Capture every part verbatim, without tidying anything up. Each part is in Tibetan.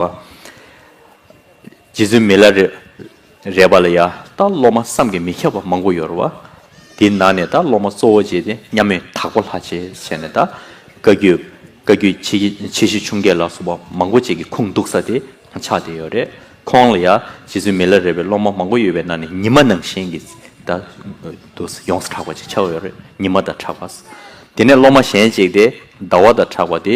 རེད་བ། རྗེ་བཙུན་མི་ལ་རས་རས་པ་ལ་ཡ་ད་སློབ་མ་བསམ་གྱིས་མི་ཁྱབ་པ་མང་པོ་ཡོད་རེད་བ། དེའི་ནང་ནས་ད་སློབ་མ་གཙོ་བོ་བྱས་ཏེ་མཉམ་མེད་དྭགས་པོ་ལྷ་རྗེ་བྱས་ནས་ད་བཀའ་བརྒྱུད་བཀའ་བརྒྱུད་ཆེ་ཆེ་བཞི་ཆུང་བརྒྱད་ལ་སོགས་པ་མང་པོ་ཅིག་གི་ཁུངས་གཏུགས་ས་དེ་ཆགས་བསྡད་ཡོད་རེད། ཁོང་ལ་ཡ་རྗེ་བཙུན་མི་ལ་རས་པའི་སློབ་མ་མང་པོ་ཡོད་པའི་ནང་ནས་ཉི་མ་ནང་བཞིན་གྱི་ད་དུ་ཡོངས་སུ་གྲགས་པ་ཅིག་ཆགས་ཡོད་རེད། ཉི་མ་དང་གྲགས་པ། དེ་ནས་སློབ་མ་གཞན་ཅིག་དེ་ཟླ་བ་དང་གྲགས་པ་དེ་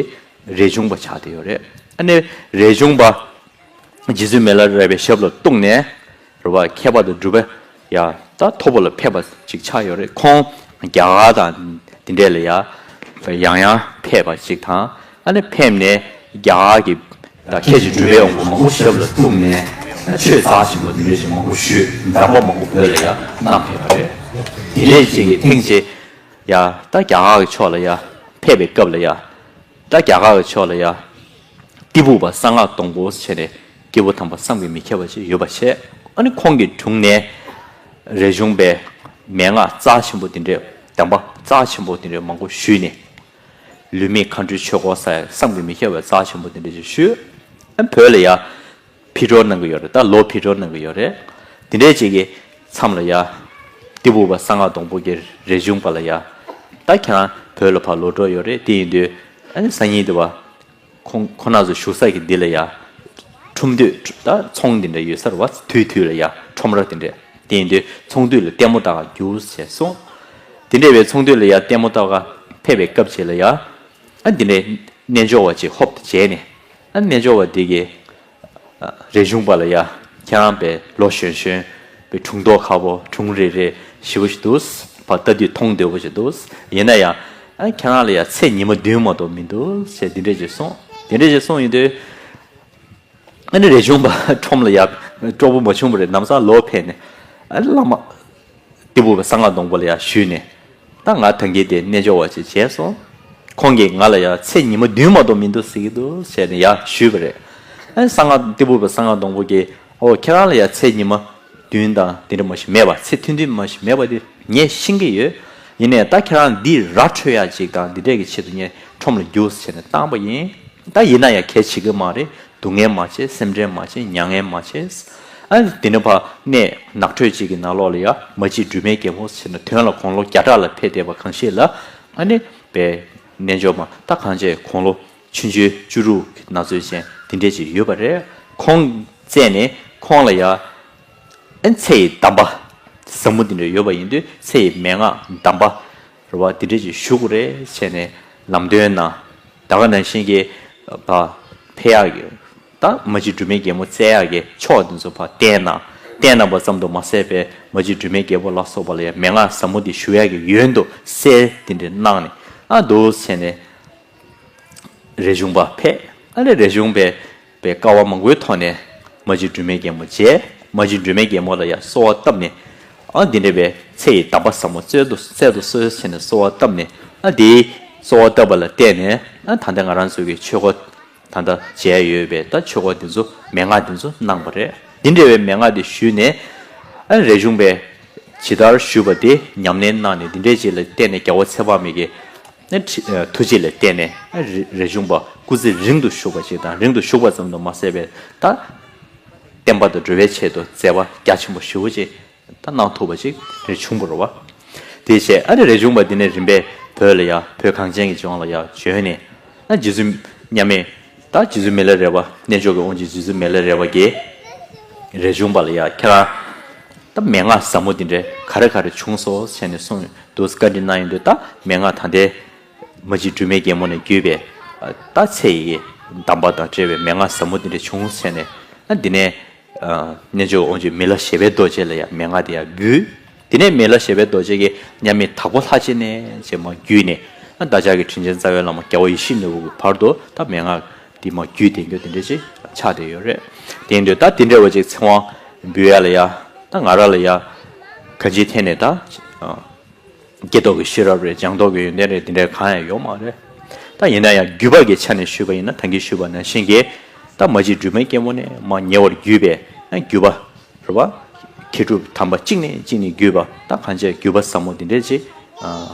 རས་ཆུང་པ་ཆགས་བསྡད་ཡོད་རེད། ཨ་ནི་རས་ཆུང་པ་རྗེ་བཙུན་མི་ལ་རས་པའི་ཞབས་ལ་གཏུགས་ནས་རེད་བ། མཁས་པ་དང་གྲུབ་པ་ཡ་ད་མཐོ་པོ་ལ་ཕེབས་པ་ཅིག་ཆགས་ཡོད་རེད། ཁོང་རྒྱ་གར་དང་དེ་འདྲས་ལ་ཡ་ཡང་ཡང་ཕེབས་པ་ཅིག་དང་། ཨ་ནི་ཕེབས་ནས་རྒྱ་གར་གྱི་ད་མཁས་ཀྱི་གྲུབ་པའི་དབང་པོ་མང་པོ་ཞབས་ལ་གཏུགས་ནས་ཆོས་རྩ་ཆེན་པོ་དེ་འདྲས་ཞིག་མང་པོ་ཞུས། གདམས་པ་མང་པོ་བོད་ལ་ཡ་གནང་ཕེབས་པ་རེད། དེ་འདྲས་ཅིག་གི་ཐེངས་ཅིག་ཡ་ད་རྒྱ་གར་གྱི་ཕྱོགས་ལ་ཡ་ཕེབས་པའི་སྐབས་ལ་ཡ། ད་རྒྱ་གར་གྱི་ཕྱོགས་ལ་ཡ། ཏི་ཕུ་པ་གསང་སྔགས་སྡོང་པོ་ཟེར་ནས་སྐྱེས་བུ་དམ་པ་བསམ་གྱིས་མི་ཁྱབ་པ་ཞིག་ཡོད་པ་བྱས། ཨ་ནི་ཁོང་གི་དྲུང་ནས་རས་ཆུང་པས་མན་ངག་རྩ་ཆེན་པོ་དེ་འདྲས། གདམས་པ་རྩ་ཆེན་པོ་དེ་འདྲས་མང་པོ་ཞུས་ནས། ལུས་མེད་མཁའ་འགྲོའི་ཆོས་སྐོར་ཟེར་བསམ་གྱིས་མི་ཁྱབ་པའི་རྩ་ཆེན་པོ་དེ་འདྲས་ཞིག་ཞུས། ཨ་ནི་བོད་ལ་ཡ་ཕྱིར་འགྲོ་གནང་གི་ཡོད་རེད། ད་ལོ་ཕྱིར་འགྲོ་གནང་གི་ཡོད་རེད། དེ་འདྲས་ཅིག་གི་མཚམས་ལ་ཡ། ཏི་ཕུ་པ་གསང་སྔགས་སྡོང་པོ་གིས་རས་ཆུང་པ་ལ་ཡ། ད་ཁྱེད་རང་བོད་ལ་ཕར་ལོག་འགྲོ་ཡོད་རེད། དེ་ཡིན་དུས་ཨ་ནི་སང་ཉིན་དེ་བ། ཁོང་ཁོང་རྣམ་ཚོ་བཞུགས་ས་གི་འདི་ལ་ཡ། ཁྲོམ་སྡོད་ད་ཚོང་འདི་འདྲ་ཡོད་ས་རེད་བ། དུས་དུས་ལ་ཡ་ཁྲོམ་ར་དེ་འདྲ། དེ་ཡིན་དུས་ཚོང་འདུས་ལ་ལྟད་མོ་ལྟ་ག་རྒྱུགས་ཞེས་གསུངས། དེ་འདྲ་བའི་ཚོང་འདུས་ལ་ཡ་ལྟད་མོ་ལྟ་ག་ཕེབས་པའི་སྐབས་ཅིག་ལ་ཡ། ཨ་འདི་འདྲའི་རྣལ་འབྱོར་བ་ཅིག་ཧོབ་ཏེ་མཇལ་ནས། ཨ་རྣལ་འབྱོར་བ་འདི་གིས། རས་ཆུང་པ་ལ་ཡ། ཁྱེད་རང་པའི་ལོ་གཞོན་གཞོན་པའི་སྒྲུང་རྡོག་ཁ་པོ་སྒྲུང་རེ་རེ་ཞེ་པོ་ཞིག་འདུག་ཕར་ལྟ་དུས་མཐོང་འདོད་པོ་ཞིག་འདུག་ཡིན་ན་ཡང་། ཨ་ཁྱེད་རང་ལ་ཡ་ཚེ་ཉི་མ་བདུན་མ་གཏོགས་མི་འདུག་ཅེས་འདི་འདྲས་ཅིག་གསུངས། འདི་འདྲས་ཅིག་གསུངས་ཡོང་དུས། ཨ་ནི་རས་ཆུང་པ་ཁྲོམ་ལ་ཡ་སྤྲོ་པོ་མ་བྱུང་བ་རེད། ལམ་སང་ལོག་ཕེབས་ནས། ཨ་བླ་མ། ཏི་ཕུ་པ་གསང་སྔགས་སྡོང་པོ་ལ་ཡ་ཞུས་ནས། ད་ང་ད་གིན་དེ་རྣལ་འབྱོར་བ་ཅིག་མཇལ་སོང་། ཁོང་གིས་ང་ལ་ཡ་ཚེ་ཉི་མ་བདུན་མ་གཏོགས་མི་འདུག་ཟེར་གྱི་འདུག་ཟེར་ནས་ཡ་ཞུས་པ་རེད། ཨ་གསང་སྔགས་ཏི་ཕུ་པ་གསང་སྔགས་སྡོང་པོ་གིས་ཨོ་ཁྱེད་རང་ལ་ཡ་ཚེ་ཉི་མ་བདུན་དང་དེ་འདྲ་མ་ཞིག་མེད་པ། ཚེ་ཐུང་ཐུང་མ་ཞིག་མེད་པ་དེ་ངས་ཤེས་ཀྱི་ཡོད། ཡིན་ནའི་ད་ཁྱེད་རང་འདི་ར་འཕྲོད་ཡ་ཅིག་དང་འདི་འདྲས་ཀྱི་ཆེད་དུ་ངས་ཁྲོམ་ལ་རྒྱུགས་ཟེར་ནས་བཏང་པ་ཡིན། ད་ཡིན་ན་ཡང་གལ་ཆེ་གི་མ་རེད། སྡུག་བསྔལ་མ་བྱེད། སེམས་ཁྲལ་མ་བྱེད། མྱ་ངན་མ་བྱེད། ཨ་ནི་དེ་ནས་ཕར་གནས་ནགས་ཁྲོད་ཅིག་གི་ནང་ལོགས་ལ་ཡ་མ་གཅིག་སྒྲོལ་མའི་རྒྱལ་མོ་ཟེར་ནས་དོན་ལ་དགུང་ལོ་བརྒྱ་ཕྲག་ལ་ཕེབས་བསྡད་པ་གང་ཤེས་ལ། ཨ་ནི་པའི་རྣལ་འབྱོར་མ་ད་གང་བྱས་དགུང་ལོ་ཆུང་ཆུང་བཅུ་དྲུག་གི་ན་ཚོད་ཅན་དེ་འདྲས་ཅིག་ཡོད་པ་རེད། ཁོང་བཙལ་ནས་ཁོང་ལ་ཡ། ཨན་ཚེ་ཡི་གདམས་པ་ཟབ་མོ་འདི་འདྲ་ཡོད་པ་ཡིན་དུས་ཚེ་ཡི་མན་ངག་གདམས་པ་རེད་བ། འདི་འདྲ་ཅིག་ཞུ་དགོས་རེད་བྱས་ནས་ལམ་སྟོན་གནང་། ད་ག་ནང་བཞིན་གྱི་ཕ་ཕེབས་ཡག་གི་ད་མ་གཅིག་སྒྲོལ་མའི་རྒྱལ་མོ་བཙལ་ཡག་གི་ཕྱོགས་འདི་ཚོ་ཕར་བསྟན་གནང་། བསྟན་གནང་བ་ཙམ་དུ་མ་ཟད་པའི་མ་གཅིག་སྒྲོལ་མའི་རྒྱལ་པོ་ལ་སོགས་པ་ལ་ཡང་མན་ངག་ཟབ་མོ་འདི་ཞུ་ཡག་གི་ཡོན་དུ་གསལ་འདི་འདྲ་གནང་ནས་ཨ་འདུག་བྱས་ནས། རས་ཆུང་པ་ཕེབས། ཨ་ནི་རས་ཆུང་པས་པའི་དཀའ་བ་མང་པོའི་ཐོག་ནས་མ་གཅིག་སྒྲོལ་མའི་རྒྱལ་མོ་མཇལ། མ་གཅིག་སྒྲོལ་མའི་རྒྱལ་མོ་ལ་ཡང་གསོལ་བ་བཏབ་ནས། ཨ་འདི་འདྲ་བའི་ཚེ་ཡི་གདམས་པ་ཟབ་མོ་སྩལ་དུ་སྩལ་དུ་གསོལ་ཟེར་ནས་གསོལ་བ་བཏབ་ནས། ཨ་འདིའི་གསོལ་བ་བཏབ་པ་ལ་བརྟེན་ནས་ཨ་ད་ལྟ་ང་རང་ཚོ་གི་ཆོས་སྐོར་ད་ལྟ་མཇལ་ཡོད་པའི་ད་ཆོས་སྐོར་འདི་ཚོ་མན་ངག་འདི་ཚོ་གནང་བ་རེད། འདི་འདྲ་བའི་མན་ངག་འདི་ཞུས་ནས། ཨ་རས་ཆུང་པས་ཇི་ལྟར་ཞུས་པ་དེ་ཉམས་ལེན་གནང་ནས་འདི་འདྲའི་ཅིག་ལ་བརྟེན་ནས་རྒྱལ་བ་ཚེ་དཔག་མེད་ཀྱིས། ཨ་ཁྲི་ཨ་ཐུགས་རྗེ་ལ་བརྟེན་ནས་ཨ་རི་རས་ཆུང་པ་སྐུ་ཚེ་རིང་དུ་བཞུགས་པ་ཅིག་དང་། རིང་དུ་བཞུགས་པ་ཙམ་དུ་མ་ཟད་པའི་ད་བསྟན་པ་དང་འགྲོ་བའི་ཆེད་དུ་མཛད་པ་རྒྱ་ཆེན་པོ་ཞེ་པོ་ཅིག་ད་གནང་ཐུབ་པ་ཅིག་རེ་བྱུང་བ་རེད་བ། དེ་བྱས་ཨ་རི་རས་ཆུང་པ་འདི་ནས་རིམ་པས་བོད་ལ་ཡ་བོད་གངས་ཅན་གྱི་ལྗོངས་ལ་ཡ་བྱོན་ནས། ཨ་རྗེ་བཙུན་མཉམ་མེད་ད་རྗེ་བཙུན་མི་ལ་རས་པ་རྣལ་འབྱོར་གྱི་དབང་ཕྱུག་རྗེ་བཙུན་མི་ལ་རས་པ་གིས་རས་ཆུང་པ་ལ་ཡ་ཁྱེད་རང་ད་མན་ངག་ཟབ་མོ་འདི་འདྲའི་ག་རེ་ག་རེ་བྱུང་སོང་ཟེར་ནས་གསུངས་འདུག་བཀའ་འདྲི་གནང་ཡོང་དུས། ད་མན་ངག་ད་ལྟའི་མ་གཅིག་སྒྲོལ་མའི་རྒྱལ་མོ་ནས་བརྒྱུད་པའི་ད་ཚེ་ཡི་གདམས་པ་དང་འབྲེལ་བའི་མན་ངག་ཟབ་མོ་འདི་འདྲ་བྱུང་ཟེར་ནས། ཨ་འདི་ནས་རྣལ་འབྱོར་དབང་ཕྱུག་མི་ལ་བཞད་པའི་རྡོ་རྗེ་ལ་ཡང་མན་ངག་དེ་ཡང་འབུལ། དེ་ནས་མི་ལ་བཞད་པའི་རྡོ་རྗེ་གིས་མཉམ་མེད་དྭགས་པོ་ལྷ་རྗེ་ནས་ཅེས་མ་བརྒྱུད་ནས། ཨ་བདག་ཅག་གི་དྲིན་ཅན་རྩ་བའི་བླ་མ་རྒྱལ་བ་ཡིད་བཞིན་ནོར་བུ་གི་བར་དུ་ད་མན་ངག་འདི་མ་བརྒྱུད་དེ་འགྱོ་དེ་འདྲ་ཅིག་ཆགས་བསྡད་ཡོད་རེད། དེ་ཡིན་དུས་ད་དེ་འདྲ་བ་ཅིག་ཚེ་དབང་འབུལ་ཡ་ལ་ཡ་ད་ང་རང་ལ་ཡ་གང་ཅིའི་ཐད་ནས་ད། སྐྱེ་ཐོག་གི་ཤེས་རབ་རེད། སྦྱངས་ཐོག་གི་ཡོན་ཏན་རེད། དེ་འདྲའི་གང་ཡང་ཡོད་མ་རེད། ད་ཡིན་ན་ཡང་བརྒྱུད་པ་གི་ཆ་ནས་ཞུས་པ་ཡིན་ན་ད་གིན་ཞུས་པ་ནང་བཞིན་གྱི་ད་མ་གཅིག་སྒྲོལ་མའི་རྒྱལ་མོ་ནས་མར་ཉེ་བར་བརྒྱུད་པའི་བརྒྱུད་པ་རེད་བ། མཁས་གྲུབ་དམ་པ་གཅིག་ནས་གཅིག་ནས་བརྒྱུད་པ་ད་གང་བྱས་བརྒྱུད་པ་ཟབ་མོ་དེ་འདྲས་ཅིག་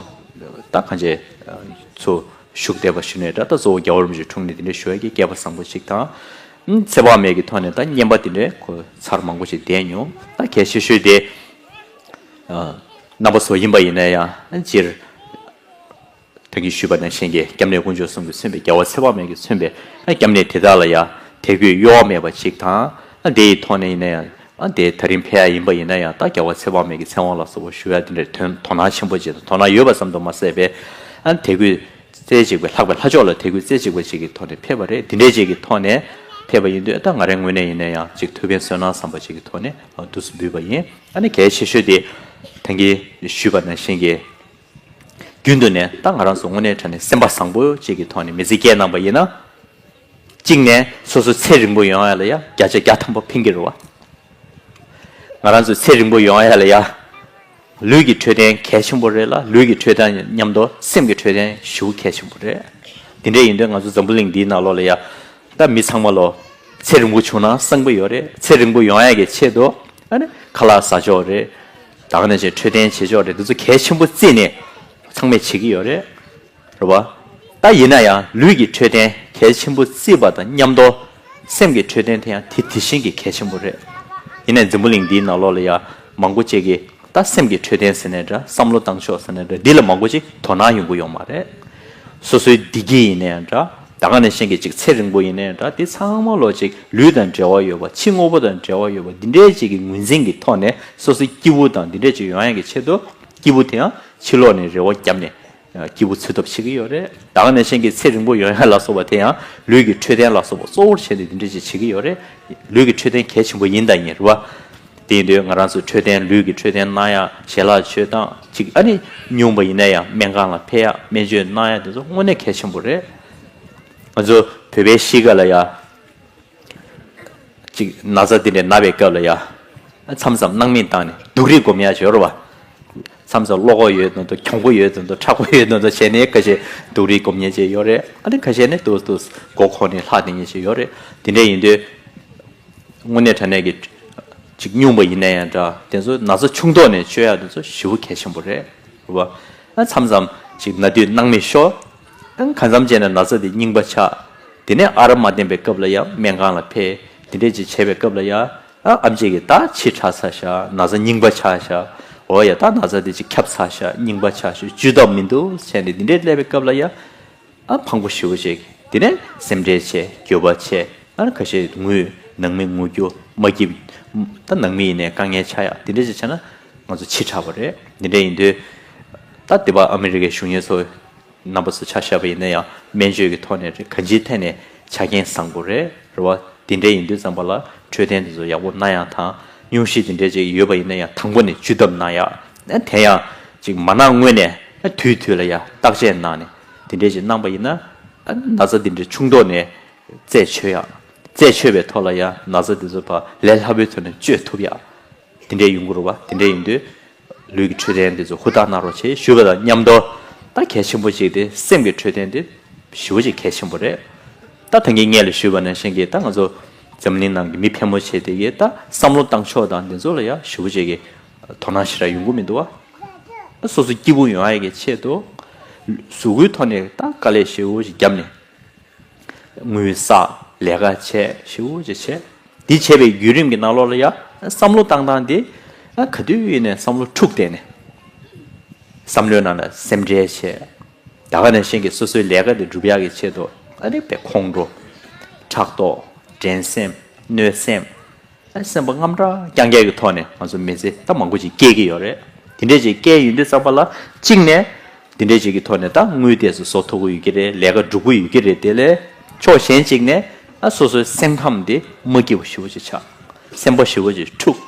ད་གང་བྱས་ཚུར་ཞུགས་བསྡད་པ་ཞུ་ནས། ད་ད་གཙོ་བོ་རྒྱལ་བ་རིན་པོ་ཆེའི་དྲུང་ནས་དེ་འདྲས་ཞུ་ཡ་གི་སྐལ་པ་བཟང་པོ་ཅིག་དང་། ཚེ་དཔག་མེད་ཀྱི་ཐོག་ནས་ད་བསྙེན་པ་དེ་འདྲའི་ཁོ་ཚར་མང་པོ་ཞིག་བསྡད་མྱོང་། ད་གལ་ཆེ་ཤོས་དེ་རྣམ་པ་ཚོ་ཡིན་པ་ཡིན་ན་ཡང་སྤྱིར། ད་གིན་ཞུས་པ་ནང་བཞིན་གྱི་སྐྱབས་གནས་དཀོན་མཆོག་གསུམ་གྱིས་མཚོན་པའི་རྒྱལ་བ་ཚེ་དཔག་མེད་ཀྱིས་མཚོན་པའི་སྐྱབས་གནས་དེ་དག་ལ་ཡང་དད་གུས་གཡོ་བ་མེད་པ་ཅིག་དང་། དེ་ཡི་ཐོག་ནས་ཡིན་ན་ཡང་དེ་ད་རིང་ཕེབས་ཡ་ཡིན་པ་ཡིན་ན་ཡང་ད་རྒྱལ་བ་ཚེ་དཔག་མེད་ཀྱི་ཚེ་དབང་ལ་སོགས་པ་ཞུ་ཡ་དེ་འདྲའི་དོན་དོ་སྣང་ཆེན་པོ་ཅིག་དང་དོ་སྣང་ཡོད་པ་ཙམ་དུ་མ་ཟད་པའི་དད་གུས་རྩེ་གཅིག་པའི་ལྷག་པའི་ལྷ་མཆོག་ལ་དད་གུས་རྩེ་གཅིག་པ་ཅིག་གི་ཐོག་ནས་ཕེབས་པ་རེད། དེ་འདྲའི་ཅིག་གི་ཐོག་ནས་ཕེབས་པ་ཡིན་དུས་ད་ང་རའི་ངོས་ནས་ཡིན་ན་ཡང་ཅིག་ཐུགས་ཕན་གསོས་གནང་བསམ་པ་ཅིག་གི་ཐོག་ནས་འདུག་སེ་འབུལ་བ་ཡིན། ཨ་ནི་གལ་ཆེ་ཤོས་དེ་ད་གིན་ཞུས་པ་ནང་བཞིན་གྱི། རྒྱུན་དུ་ནས་ད་ང་རང་ཚོ་དངོས་གནས་དྲང་གནས་སེམས་པ་བཟང་པོ་ཅིག་གི་ཐོག་ནས་མི་ཚེ་སྐྱེལ་གནང་པ་ཡིན་ན། གཅིག་ནས་སོ་སོ་ཚེ་རིང་པོ་ཡོང་ཡ་ལ་ཡ་བརྒྱ་ཆ་བརྒྱ་ཐམ་པ་ཕན་གྱི་རེད་བ། ང་རང་ཚོ་ཚེ་རིང་པོ་ཡོང་ཡ་ལ་ཡ། ལུས་ཀྱི་འཕྲོད་བསྟེན་གལ་ཆེན་པོ་རེད་ལ། ལུས་ཀྱི་འཕྲོད་བསྟེན་མཉམ་དུ་སེམས་ཀྱི་འཕྲོད་བསྟེན་ཞེ་པོ་གལ་ཆེན་པོ་རེད། དེ་འདྲ་ཡིན་དུས་ང་ཚོ་འཛམ་བུ་གླིང་འདིའི་ནང་ལོགས་ལ་ཡ། ད་མི་ཚང་མ་ལོ། ཚེ་རིང་པོ་བྱུང་ན་བསམ་གྱི་ཡོད་རེད། ཚེ་རིང་པོ་ཡོང་ཡ་གི་ཆེད་དུ། ཨ་ནི་ཁ་ལག་ཟ་ཆོག་རེད། ད་ག་ནང་བཞིན་འཕྲོད་བསྟེན་བྱེད་ཆོག་རེད། འདི་ཚོ་གལ་ཆེན་པོ་བརྩིས་ནས་ཚང་མས་བྱེད་ཀྱི་ཡོད་རེད། རེད་བ། ད་ཡིན་ན་ཡང་ལུས་ཀྱི་འཕྲོད་བསྟེན་གལ་ཆེན་པོ་བརྩིས་པ་དང་མཉམ་དུ། སེམས་ཀྱི་འཕྲོད་བསྟེན་དེ་ཡང་དེ་དེ་བཞིན་གྱི་གལ་ཆེན་པོ་རེད། ཡིན་ནའི་འཛམ་བུ་གླིང་འདིའི་ནང་ལོགས་ལ་ཡང་མང་པོ་ཅིག་གིས་ད་སེམས་ཀྱི་འཕྲོད་བསྟེན་ཟེར་ནའི་འདྲ། བསམ་བློ་བཏང་ཕྱོགས་ཟེར་ནའི་འདྲ། འདི་ལ་མང་པོ་ཅིག་དོ་སྣང་ཡོང་གི་ཡོད་མ་རེད། སོ་སོའི་བདེ་སྐྱིད་ཡིན་ནའི་འདྲ། ད་ག་ནང་བཞིན་གྱི་ཅིག་ཚེ་རིང་པོ་ཡིན་ནའི་འདྲ། འདི་ཚང་མ་ལོ་ཅིག་ལུས་དང་འབྲེལ་བ་ཡོད་པ། ཕྱི་དངོས་པོ་དང་འབྲེལ་བ་ཡོད་པ། འདི་འདྲའི་ཅིག་གི་ངོས་འཛིན་གྱི་ཐོག་ནས་སོ་སོའི་སྐྱིད་པོ་དང་འདི་འདྲའི་ཅིག་ཡོང་ཡ་གི་ཆེད་དུ། སྐྱིད་པོ་དེ་ཡང་ཕྱི་ལོགས་ནས་རེ་བ་བརྒྱབ་ནས། སྐྱིད་པོ་འཚོལ་ཐབས་བྱེད་ཀྱི་ཡོད་རེད། ད་ག་ནང་བཞིན་གྱི་ཚེ་རིང་པོ་ཡོང་ཡ་ལ་སོགས་པ་དེ་ཡང་ལུས་ཀྱི་འཕྲོད་བསྟེན་ལ་སོགས་པ་གཙོ་བོར་བྱས་ནས་འདི་འདྲ་ཅིག་བྱེད་ཀྱི་ཡོད་རེད། ལུས་ཀྱི་འཕྲོད་བསྟེན་གལ་ཆེན་པོ་ཡིན་དང་ཡིན་རེད་བ། དེ་ཡིན་དུས་ང་རང་ཚོ་འཕྲོད་བསྟེན། ལུས་ཀྱི་འཕྲོད་བསྟེན་གནང་ཡ། ཞལ་ལག་མཆོད་སྟངས་ཅིག་ཨ་ནི་སྨྱུང་པ་ཡིན་ན་ཡང་སྨན་ཁང་ལ་ཕེབས་ཡ། སྨན་བཅོས་གནང་ཡ། དེ་ཚོ་དངོས་གནས་གལ་ཆེན་པོ་རེད། ང་ཚོ་བོད་པའི་གཤིས་ཀ་ལ་ཡ། ཅིག་ན་ཚ་དེ་འདྲའི་ན་བའི་སྐབས་ལ་ཡ། མཚམས་མཚམས་སྣང་མེད་བཏང་ནས་སྡུག་རུས་སྒོམ་ཡ་ཅིག་ཡོད་རེད་བ། མཚམས་མཚམས་བློ་ཁོག་ཡོད་མདོག་མདོག། གྱོང་པོ་ཡོད་མདོག་མདོག། མཁྲེགས་པོ་ཡོད་མདོག་མདོག་བྱས་ནས་ཁ་ཤས་སྡུག་རུས་སྒོམ་མཁན་ཅིག་ཡོད་རེད། ཨ་ནི་ཁ་ཤས་ནི་ཏོག་ཏོག་མགོ་འཁོར་ནས་ལྷག་བསྡད་མཁན་ཅིག་ཡོད་རེད། དེ་འདྲ་ཡིན་དུས། དངོས་གནས་དྲང་གནས་ཀྱི་ཅིག་སྨྱུང་པ་ཡིན་ན་ཡང་འདྲ། དེ་ཚོ་ན་ཚ་ཆུང་མདོག་ནས་བཅོས་ཡ་དེ་ཚོ་ཞེ་པོ་གལ་ཆེན་པོ་རེད། རེད་བ། ཨ་མཚམས་མཚམས་ཅིག་ན་དུས་སྣང་མེད་ཤོར། ཨ་གང་འཚམ་བྱས་ན་ན་ཚ་དེ་རྙིང་པ་ཆགས། དེ་ནས་ཨ་རག་མ་བསྟེན་པའི་སྐབས་ལ་ཡང་སྨན་ཁང་ལ་ཕེབས། དེ་འདྲས་ཅིག་བྱས་པའི་སྐབས་ལ་ཡང་། ཨ་ཨེམ་ཆི་གིས་ད་ཕྱི་དྲགས་ཚར་ཤག་ན་ཚ་རྙིང་པ་ཆགས་ཤག་འོ་ཡ། ད་ན་ཚ་དེ་ཅིག་ཁྱབ་ཚར་ཤག་རྙིང་པ་ཆགས་ཤག་བཅོས་ཐབས་མི་འདུག་བྱས་ནས་དེ་འདྲས་སླེབས་པའི་སྐབས་ལ་ཡང་། ཨ་ཕངས་པོ་ཞེ་པོ་ཅིག་དེ་ནས་སེམས་ཁྲལ་བྱས། འགྱོད་པ་བྱས། ཨ་ཁ་ཤས་ངུས། ནང་མི་ངུ་རྒྱུ་མ་སྐྱིད། ད་ནང་མི་ཡིན་ནའི་དཀའ་ངལ་ཆགས་ཡ། དེ་འདྲ་ཅིག་བྱས་ན་ང་ཚོ་ཕྱི་དྲགས་པ་རེད། འདི་འདྲ་ཡིན་དུས། ད་འདི་པ་ཨ་མི་རི་ཀའི་གཞོན་སྐྱེས་ཚོ་རྣམ་པ་ཚོ་ཆ་བཞག་པ་ཡིན་ན་ཡང་སྨན་བཅོས་ཀྱི་ཐོག་ནས་རེད། གང་ཅིའི་ཐད་ནས་ཆ་རྐྱེན་བཟང་པོ་རེད། རེད་བ། དེ་འདྲ་ཡིན་དུས་ཙམ་པ་ལ་འཕྲོད་བསྟེན་དེ་ཚོ་ཡག་པོ་གནང་ཡག་དང་། སྨྱོ་བཤད་དེ་འདྲ་ཅིག་ཡོད་པ་ཡིན་ན་ཡང་དང་པོ་ནས་བཅོས་ཐབས་གནང་ཡག་དེ་ཡང་ཅིག་མ་གནང་སྔོན་ནས་དུས་དུས་ལ་ཡང་བརྟག་དཔྱད་གནང་ནས་དེ་འདྲ་ཅིག་གནང་པ་ཡིན་ན། ན་ཚ་དེ་འདྲ་ཆུང་མདོག་ནས་རྩད་ཆོད་ཡག་རྩད་ཆོད་པའི་ཐོག་ལ་ཡང་ན་ཚ་དེ་ཚོ་ཕར་ལས་སླ་པོའི་ཐོག་ནས་བཅོས་ཐུབ་ཡག་དེ་འདྲ་ཡོང་གི་རེད་བ། དེ་འདྲ་ཡིན་དུས། ལུས་ཀྱི་འཕྲོད་བསྟེན་དེ་ཚོ་ཧུར་ཐག་གནང་རོགས་བྱེད་ཞུས་པ་དང་མཉམ་དུ། ད་གལ་ཆེན་པོ་ཅིག་དེ་སེམས་ཀྱི་འཕྲོད་བསྟེན་དེ་ཞེ་པོ་ཅིག་གལ་ཆེན་པོ་རེད། ད་ད་གིན་སྔོན་ལ་ཞུས་པ་ནང་བཞིན་གྱི་ད་ང་ཚོ་འཛམ་གླིང་ནང་གི་མི་ཕལ་མོ་ཆེ་དེ་གའི་ད་བསམ་བློ་བཏང་ཕྱོགས་དང་དེ་ཚོ་ལ་ཡང་ཞེ་པོ་ཅིག་གི་དོ་སྣང་ཞེ་དྲག་ཡོང་གི་མི་འདུག་བ། སོ་སོ་སྐྱིད་པོ་ཡོང་ཡ་གི་ཆེད་དུ། གཟུགས་པོའི་ཐོག་ནས་ད་དཀའ་ལས་ཞེ་པོ་ཅིག་བརྒྱབ་ནས། དངུལ་བསགས། ལས་ཀ་བྱས། ཞེ་པོ་ཅིག་བྱས། འདི་བྱས་པའི་བརྒྱུད་རིམ་གྱི་ནང་ལོགས་ལ་ཡ། བསམ་བློ་བཏང་སྟངས་འདི། ཨ་ག་དུས་ཡིན་ནའི་བསམ་བློ་འཁྲུག་བསྡད་ནས། བསམ་བློའི་ནང་ལ་སེམས་ཁྲལ་བྱས། ད་ག་ནང་བཞིན་གྱི་སོ་སོའི་ལས་ཀ་འདི་སྒྲུབ་ཡག་གི་ཆེད་དུ། ཨ་ནི་དཔེ་ཁོང་ཁྲོ། ཕྲག་དོག་འགྲན་སེམས། གནོད་སེམས། ཨ་སེམས་པ་དངངས་སྐྲག་རྐྱང་རྐྱང་གི་ཐོག་ནས་ང་ཚོ་མི་ཚེ་ད་མང་པོ་ཅིག་སྐྱེལ་གྱི་ཡོད་རེད། དེ་འདྲས་ཅིག་སྐྱེལ་ཡོང་དུས་ཙམ་པ་ལ་གཅིག་ནས། དེ་འདྲས་ཅིག་གི་ཐོག་ནས་ད་དངུལ་དེ་ཚོ་བཟོ་ཐུབ་ཀྱི་ཡོད་ཀྱི་རེད། ལས་ཀ་སྒྲུབ་ཀྱི་ཡོད་ཀྱི་རེད། དེ་ལས་ཕྱོགས་གཞན་གཅིག་ནས་ཨ་སོ་སོའི་སེམས་ཁམས་དེ་མ་སྐྱིད་པ་ཞེ་པོ་ཅིག་ཆགས། སེམས་པ་ཞེ་པོ་ཅིག་འཁྲུགས།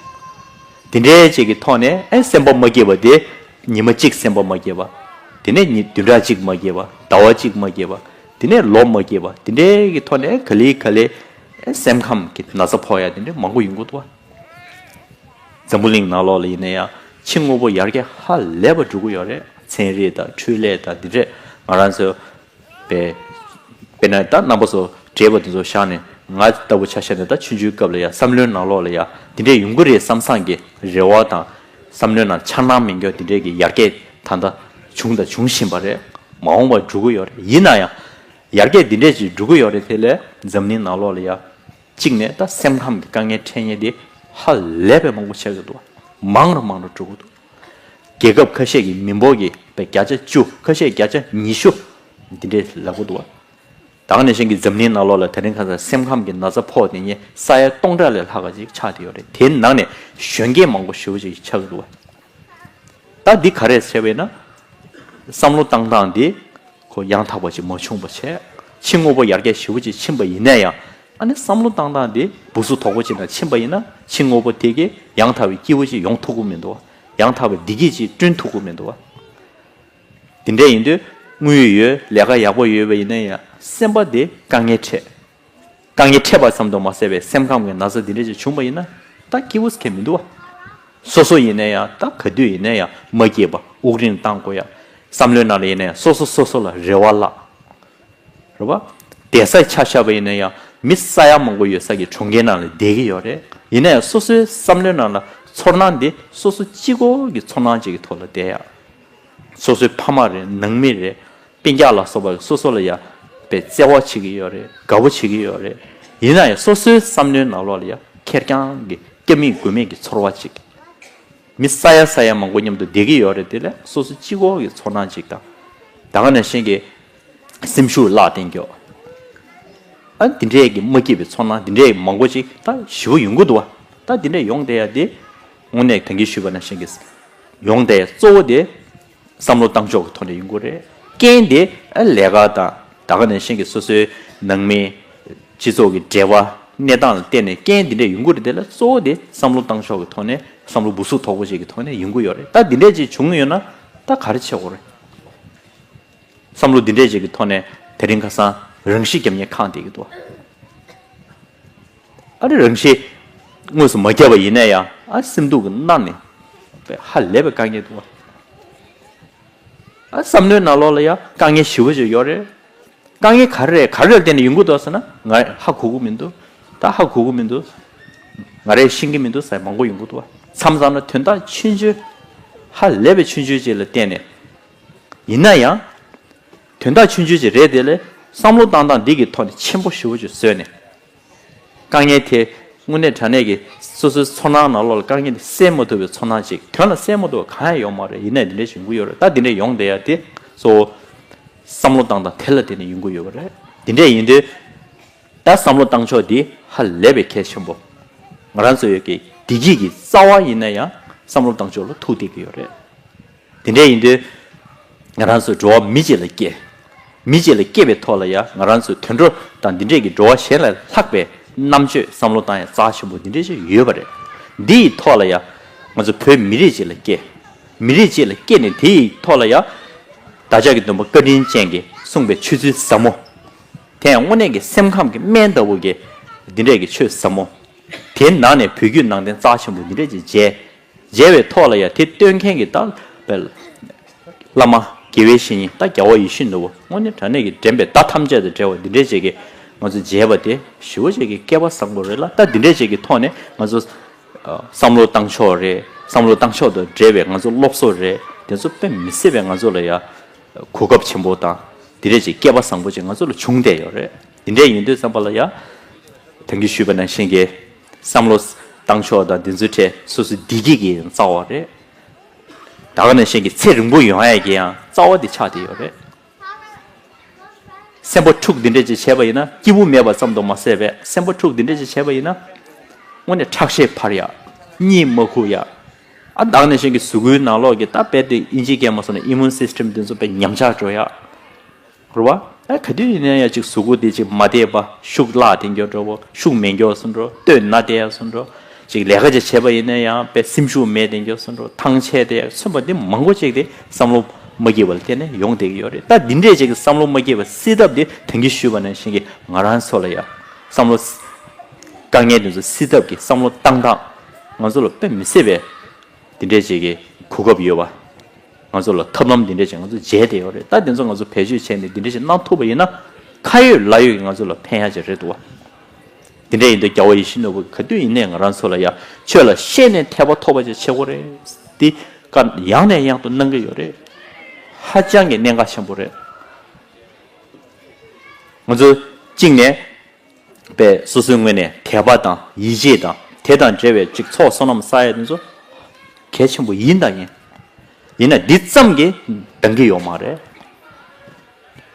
དེ་འདྲས་ཅིག་གི་ཐོག་ནས་ཨ་སེམས་པ་མ་སྐྱིད་པ་དེ། ཉི་མ་གཅིག་སེམས་པ་མ་སྐྱིད་པ། དེ་ནས་ཉི་བདུན་ཕྲག་གཅིག་མ་སྐྱིད་པ། ཟླ་བ་གཅིག་མ་སྐྱིད་པ། དེ་ནས་ལོ་མ་སྐྱིད་པ། དེ་འདྲའི་གི་ཐོག་ནས་ག་ལེ་ག་ལེ་སེམས་ཁམས་ཀྱི་ན་ཚ་ཕོག་ཡ་དེ་འདྲ་མང་པོ་ཡོང་གི་འདུག་བ། འཛམ་བུ་གླིང་ནང་ལོགས་ལ་ཡིན་ན་ཡང་ཕྱི་དངོས་པོ་ཡར་རྒྱས་ཧ་ལས་པ་འགྲོ་གི་ཡོད་རེད། ཚན་རིག་དང་འཕྲུལ་ལས་དང་འདི་འདྲས་ང་རང་ཚོ། པས། དཔེར་ན་ད་རྣམ་པ་ཚོ་བགྲེས་པ་དེ་ཚོ་བཞག་ནས་ང་ལྟ་བུ་ཆ་བཞག་ནས་ད་ཆུང་ཆུང་སྐབས་ལ་ཡ་བསམ་བློའི་ནང་ལོགས་ལ་ཡ་འདི་འདྲས་ཡོང་གི་རེད་བསམ་བསམ་གྱི་རེ་བ་དང་། བསམ་བློའི་ནང་འཆར་སྣང་མི་འགྱུར་འདི་འདྲས་ཀྱི་ཡར་རྒྱས་ད་ལྟ་བྱུང་དང་འབྱུང་བཞིན་པ་རེད། མ་འོངས་པར་འགྲོ་གི་ཡོད་རེད། ཡིན་ན་ཡང་ཡར་རྒྱས་འདི་འདྲས་ཅིག་འགྲོ་གི་ཡོད་རེད། དེ་ལས་འཛམ་གླིང་ནང་ལོགས་ལ་ཡ། གཅིག་ནས་ད་སེམས་ཁམས་ཀྱི་དཀའ་ངལ་འཕྲད་མཁན་དེ་ཧ་ལས་པའི་མང་པོ་ཆགས་ཀྱི་འདུག་མང་རུ་མང་རུ་འགྲོ་གི་འདུག་རྒྱལ་ཁབ་ཁ་ཤས་ཀྱི་མི་འབོར་གྱི་བརྒྱ་ཆ་བཅུ། ཁ་ཤས་བརྒྱ་ཆ་ཉི་ཤུ་འདི་འདྲས་ལབ་གི་འདུག་ད་ག་ནང་བཞིན་གྱི་འཛམ་གླིང་ནང་ལོགས་ལ་དེ་རིང་ཁ་སང་སེམས་ཁམས་ཀྱི་ན་ཚ་ཕོག་དེ་ཉིད་ས་ཡ་སྟོང་ཕྲག་ལས་ལྷག་པ་ཅིག་ཆགས་བསྡད་ཡོད་རེད། དེའི་ནང་ནས་གཞོན་སྐྱེས་མང་པོ་ཞེ་པོ་ཅིག་ཆགས་ཀྱི་འདུག་ད་འདི་ག་རེ་བྱས་པས་ན། བསམ་བློ་བཏང་སྟངས་འདི་ཁོ་ཡང་དག་པ་ཅིག་མ་བྱུང་བ་བྱས། ཕྱི་དངོས་པོ་ཡར་རྒྱས་ཞེ་པོ་ཅིག་ཕྱིན་པ་ཡིན་ན་ཡང་། ཨ་ནི་བསམ་བློ་བཏང་སྟངས་འདི་སྦུ་སུ་དོག་པོ་ཅིག་ནང་ཕྱིན་པ་ཡིན་ན། ཕྱི་དངོས་པོ་དེ་གས་ཡང་དག་པའི་སྐྱིད་པོ་ཅིག་ཡོང་ཐུབ་ཀྱི་མི་འདུག་ཡང་དག་པའི་བདེ་སྐྱིད་ཅིག་བསྐྲུན་ཐུབ་ཀྱི་མི་འདུག་དེ་འདྲ་ཡིན་དུས་དངུལ་ཡོད། ལས་ཀ་ཡག་པོ་ཡོད་པ་ཡིན་ན་ཡང་སེམས་པ་དེ་དཀའ་ངལ་འཕྲད། དཀའ་ངལ་འཕྲད་པ་ཙམ་དུ་མ་ཟད་པའི་སེམས་ཁམས་ཀྱི་ན་ཚ་འདི་འདྲ་ཅིག་བྱུང་བ་ཡིན་ན། ད་སྐྱིད་པོ་ཟེར་མཁན་མི་འདུག་བ། སོ་སོ་ཡིན་ན་ཡང་། ད་ག་དུས་ཡིན་ན་ཡང་མ་སྐྱིད་པ། དབུགས་རིང་བཏང་དགོས་ཡ། བསམ་བློའི་ནང་ལ་ཡིན་ན་ཡང་སོ་སོ་སོ་སོ་ལ་རེ་བ་བརླག་རེད་བ། བསྡད་ས་ཆ་བཞག་པ་ཡིན་ན་ཡང་མི་ས་ཡ་མང་པོ་ཡོད་ས་ཀྱི་གྲོང་ཁྱེར་ནང་ལ་བསྡད་ཀྱི་ཡོད་རེད། ཡིན་ན་ཡང་སོ་སོའི་བསམ་བློའི་ནང་ལ་ཚོར་སྣང་འདི་སོ་སོ་གཅིག་པོ་གི་ཚོར་སྣང་ཅིག་གི་ཐོག་ལ་བསྡད་ཡ། སོ་སོའི་ཕ་མ་རེད། ནང་མི་རེད། སྤུན་ཀྱག་ལ་སོགས་པ་སོ་སོ་ལ་ཡ་དཔེ་བརྩེ་བ་བྱེད་ཀྱི་ཡོད་རེད། དགའ་པོ་བྱེད་ཀྱི་ཡོད་རེད། ཡིན་ན་ཡང་སོ་སོའི་བསམ་བློའི་ནང་ལོགས་ལ་ཡ་ཁེར་རྐྱང་གི་སྐྱབས་མེད་མགོན་མེད་ཀྱི་ཚོར་བ་ཅིག་མི་ས་ཡ་ས་ཡ་མང་པོ་མཉམ་དུ་བསྡད་ཀྱི་ཡོད་རེད། དེ་ལས་སོ་སོ་གཅིག་པོ་གི་ཚོར་སྣང་ཅིག་དང་། ད་ག་ནང་བཞིན་གྱི་སེམས་ཤུགས་བརླག་བསྡད་མཁན། ཨ་འདི་འདྲས་ཀྱི་མ་སྐྱིད་པའི་ཚོར་སྣང་འདི་འདྲས་མང་པོ་ཅིག་ད་ཞེ་པོ་ཡོང་གི་འདུག་བ། ད་འདི་འདྲས་ཡོང་བསྡད་ཡ་དེ་དངོས་གནས་ད་གིན་ཞུས་པ་ནང་བཞིན་གྱི་ཡོང་བསྡད་ཡ་གཙོ་བོ་དེ་བསམ་བློ་བཏང་ཕྱོགས་ཀྱི་ཐོག་ནས་ཡོང་གི་རེད། རྐྱེན་དེ་ཨ་ལས་ཀ་དང་ད་ག་ནང་བཞིན་གྱི་སོ་སོའི་ནང་མི་སྤྱི་ཚོགས་ཀྱི་འབྲེལ་བ་གནས་སྟངས་ལ་བརྟེན་ནས་རྐྱེན་འདི་འདྲས་ཡོང་གི་རེད། དེ་ལ་གཙོ་བོ་དེ་བསམ་བློ་བཏང་ཕྱོགས་ཀྱི་ཐོག་ནས་བསམ་བློ་སྦུ་སུ་དོག་པོ་ཅིག་གི་ཐོག་ནས་ཡོང་གི་ཡོད་རེད། ད་འདི་འདྲས་ཅིག་བྱུང་ཡོད་ན་ད་ག་རེ་བྱེད་དགོས་རེད། བསམ་བློ་འདི་འདྲས་ཅིག་གི་ཐོག་ནས་དེ་རིང་ཁ་སང་རང་ཤི་རྒྱབ་མཁན་གང་བསྡད་ཀྱི་འདུག་ཨ་རི་རང་ཤི་དངོས་སུ་མ་བརྒྱབ་པ་ཡིན་ན་ཡང་ཨ་སེམས་སྡུག་གི་མནར་ནས་ཧ་ལས་པའི་དཀའ་ངལ་འདུག་ཨ་བསམ་བློའི་ནང་ལོགས་ལ་ཡང་དཀའ་ངལ་ཞེ་པོ་ཅིག་ཡོད་རེད། དཀའ་ངལ་ག་རེ་རེད། ག་རེ་ལ་བརྟེན་ནས་ཡོང་གི་འདུག་ཟེར་ན། ང་ཧ་གོ་གི་མི་འདུག་ད་ཧ་གོ་གི་མི་འདུག་ང་རས་ཤེས་ཀྱི་མི་འདུག་ཟེར་མང་པོ་ཡོང་གི་འདུག་བ། མཚམས་མཚམས་ལ་དོན་དག་ཆུང་ཆུང་། ཧ་ལས་པའི་ཆུང་ཆུང་ཅིག་ལ་བརྟེན་ནས། ཡིན་ན་ཡང་། དོན་དག་ཆུང་ཆུང་ཅིག་རེད། དེ་ལས་བསམ་བློ་བཏང་སྟངས་འདི་གི་ཐོག་ནས་ཆེན་པོ་ཞེ་པོ་ཅིག་བཟོས་ནས། དཀའ་ངལ་དེ་དངོས་གནས་དྲང་གནས་ཀྱི་སོ་སོའི་ཚོར་སྣང་ནང་ལོགས་ལ་དཀའ་ངལ་དེ་སེལ་མ་ཐུབ་པའི་ཚོར་སྣང་ཅིག་དོན་ལ་སེལ་མ་ཐུབ་པ་གང་ཡང་ཡོད་མ་རེད། ཡིན་ནའི་འདི་འདྲ་ཞིག་ཡོང་གི་ཡོད་རེད། ད་འདི་འདྲ་ཡོང་བསྡད་ཡ་དེ་གཙོ་བོ་བསམ་བློ་བཏང་སྟངས་དེ་ལ་བརྟེན་ནས་ཡོང་གི་ཡོད་པ་རེད། འདི་འདྲ་ཡིན་དུས། ད་བསམ་བློ་བཏང་ཕྱོགས་འདི་ཧ་ལས་པའི་གལ་ཆེན་པོ། ང་རང་ཚོ་ཡོད་ཀྱི་བདེ་སྐྱིད་ཀྱི་རྩ་བ་ཡིན་ན་ཡང་བསམ་བློ་བཏང་ཕྱོགས་ལ་ཐུག་བསྡད་ཀྱི་ཡོད་རེད། དེ་འདྲ་ཡིན་དུས། ང་རང་ཚོ་འགྲོ་བ་མི་གཅིག་ལ་སྐྱེ། མི་གཅིག་ལ་སྐྱེ་བའི་ཐོག་ལ་ཡང་ང་རང་ཚོའི་དུད་འགྲོ་དང་འདི་འདྲས་ཀྱི་འགྲོ་བ་གཞན་ལས་ལྷག་པའི་རྣམ་དཔྱོད་བསམ་བློ་བཏང་ཡ་རྩ་ཆེན་པོ་འདི་འདྲས་ཅིག་ཡོད་པ་རེད། འདི་ཡི་ཐོག་ལ་ཡང་ང་ཚོ་བོད་མི་རིགས་གཅིག་ལ་སྐྱེ། མི་རིགས་གཅིག་ལ་སྐྱེས་ནས་དེ་ཡི་ཐོག་ལ་ཡང་བདག་ཅག་གི་སྟོན་པ་བཀའ་དྲིན་ཅན་གྱིས་གསུངས་པའི་ཆོས་ཚུལ་ཟབ་མོ། དེ་ཡང་དངོས་གནས་ཀྱི་སེམས་ཁམས་ཀྱི་སྨན་ལྟ་བུ་གི་འདི་འདྲས་ཀྱི་ཆོས་ཟབ་མོ། དེའི་ནང་ནས་བོད་བརྒྱུད་ནང་བསྟན་རྩ་ཆེན་པོ་འདི་འདྲས་ཅིག་མཇལ། མཇལ་བའི་ཐོག་ལ་ཡང་དེ་སྟོན་མཁན་གྱི་ད་བལ་བླ་མ་དགེ་བའི་བཤེས་གཉེན་ད་རྒྱལ་བ་ཡིད་བཞིན་ནོར་བུ་དངོས་གནས་དྲང་གནས་ཀྱི་འདྲེན་པའི་བརྡ་ཐམས་ཅད་དང་བྲལ་བ་འདི་འདྲས་ཅིག་གིས་ང་ཚོ་མཇལ་བ་དེ་ཞེ་པོ་ཅིག་གི་སྐལ་བ་བཟང་པོ་རེད་ལ། ད་འདི་འདྲས་ཅིག་གི་ཐོག་ནས་ང་ཚོ་ཨ་བསམ་བློ་བཏང་ཕྱོགས་རེད། བསམ་བློ་བཏང་ཕྱོགས་དང་འབྲེལ་བའི་ང་ཚོ་སློབ་གསོ་རེད། དེ་ཚོ་དཔེ་མི་སྲིད་པའི་ང་ཚོ་ལ་ཡ་གོ་སྐབས་ཆེན་པོ་དང་འདི་འདྲས་ཅིག་སྐལ་བ་བཟང་པོ་ཅིག་ང་ཚོ་ལ་བྱུང་བསྡད་ཡོད་རེད། འདི་འདྲས་ཡིན་དུས་ཙམ་པ་ལ་ཡ་ད་གིན་ཞུས་པ་ནང་བཞིན་གྱི་བསམ་བློ་བཏང་ཕྱོགས་དང་འདི་ཚོའི་གྲས་སོ་སོའི་བདེ་སྐྱིད་ཀྱི་རྩ་བ་རེད། ད་ག་ནང་བཞིན་གྱི་ཚེ་རིང་པོ་ཡོང་ཡ་གི་ཡང་རྩ་བ་འདི་ཆགས་བསྡད་ཡོད་རེད། སེམས་པ་འཁྲུག་འདི་འདྲས་ཅིག་བྱས་པ་ཡིན་ན་སྐྱིད་པོ་མེད་པ་ཙམ་དུ་མ་ཟད་པས། སེམས་པ་འཁྲུག་འདི་འདྲས་ཅིག་བྱས་པ་ཡིན་ན་དངོས་གནས་ཁྲག་ཤེད་འཕར་ཡ། གཉིད་མ་ཁུག་ཡ། ཨ་ད་ག་ནང་བཞིན་གྱི་གཟུགས་པོའི་ནང་ལོགས་ཀྱི་ད་རྦད་དེ་ཨིན་ཇིའི་སྐད་མ་སོང་ན་ཨི་མུན་སིས་ཊམ་འདི་ཚོ་དཔེ་ཉམས་ཆག་འགྲོ་ཡ། རེད་བ། ཨ་ག་དུས་ཡིན་ན་ཡང་ཅིག་གཟུགས་པོ་དེ་ཅིག་མ་བདེ་བ། ཤུགས་བརླག་བསྡད་རྒྱུ་འགྲོ་བོ། ཤུགས་མེད་རྒྱུ་སོང་འགྲོ། སྟོད་ན་བསྡད་ཡ་སོང་འགྲོ། ཅིག་ལས་ཀ་ཅིག་བྱས་པ་ཡིན་ན་ཡང་དཔེ་སེམས་ཤུགས་མེད་བསྡད་རྒྱུ་སོང་འགྲོ། ཐང་ཆད་བསྡད་ཡ་སོང་བ་འདི་མང་པོ་ཅིག་དེ་བསམ་བློ་མ་སྐྱིད་པ་ལ་བརྟེན་ནས་ཡོང་བསྡད་ཀྱི་ཡོད་རེད། ད་འདི་འདྲས་ཅིག་གི་བསམ་བློ་མ་སྐྱིད་པ་སེལ་ཐབས་དེ་ད་གིན་ཞུས་པ་ནང་བཞིན་གྱི་ང་རང་ཚོ་ལ་ཡ་བསམ་བློ་དཀའ་ངལ་དེ་ཚོ་སེལ་ཐབས་ཀྱི་བསམ་བློ་བཏང་སྟངས་ང་ཚོ་ལ་དཔེ་མི་སྲིད་པའི་འདི་འདྲས་ཅིག་གི་གོ་སྐབས་ཡོད་པ། ང་ཚོ་ལ་ཐབས་ལམ་འདི་འདྲས་ཅིག་ང་ཚོ་མཇལ་བསྡད་ཡོད་རེད། ད་འདི་ཚོ་ང་ཚོ་བེད་སྤྱོད་བྱས་ནས་འདི་འདྲས་ཅིག་གནང་ཐུབ་པ་ཡིན་ན་ཁ་ཡོད་ལག་ཡོད་ཀྱི་ང་ཚོ་ལ་ཕན་ཡག་ཅིག་རེད་འདུག་བ། འདི་འདྲས་ཡིན་དུས་རྒྱལ་བ་ཡིད་བཞིན་ནོར་བུ་ག་དུས་ཡིན་ནའི་ང་རང་ཚོ་ལ་ཡ་ཆོས་ལ་ཤེས་ནས་ཐེག་པ་ཐོབ་པ་ཅིག་བྱེད་དགོས་རེད། འདི་བཀའ་ཡང་ནས་ཡང་དུ་གནང་གི་ཡོད་རེད། ཧ་ཅང་གི་གནད་འགག་ཆེན་པོ་རེད། ང་ཚོ་གཅིག་ནས་ པས་སོ་སོའི་ངོས་ནས་དད་པ་དང་ཡིད་ཆེས་དང་དེ་དང་འབྲེལ་བའི་ཅིག་ཚོགས་བསོད་ནམས་བསགས་ཡ་དེ་ཚོ་གལ་ཆེན་པོ་ཡིན་དང་ཡིན། ཡིན་ན་འདི་ཙམ་གྱིས་འདང་གི་ཡོད་མ་རེད།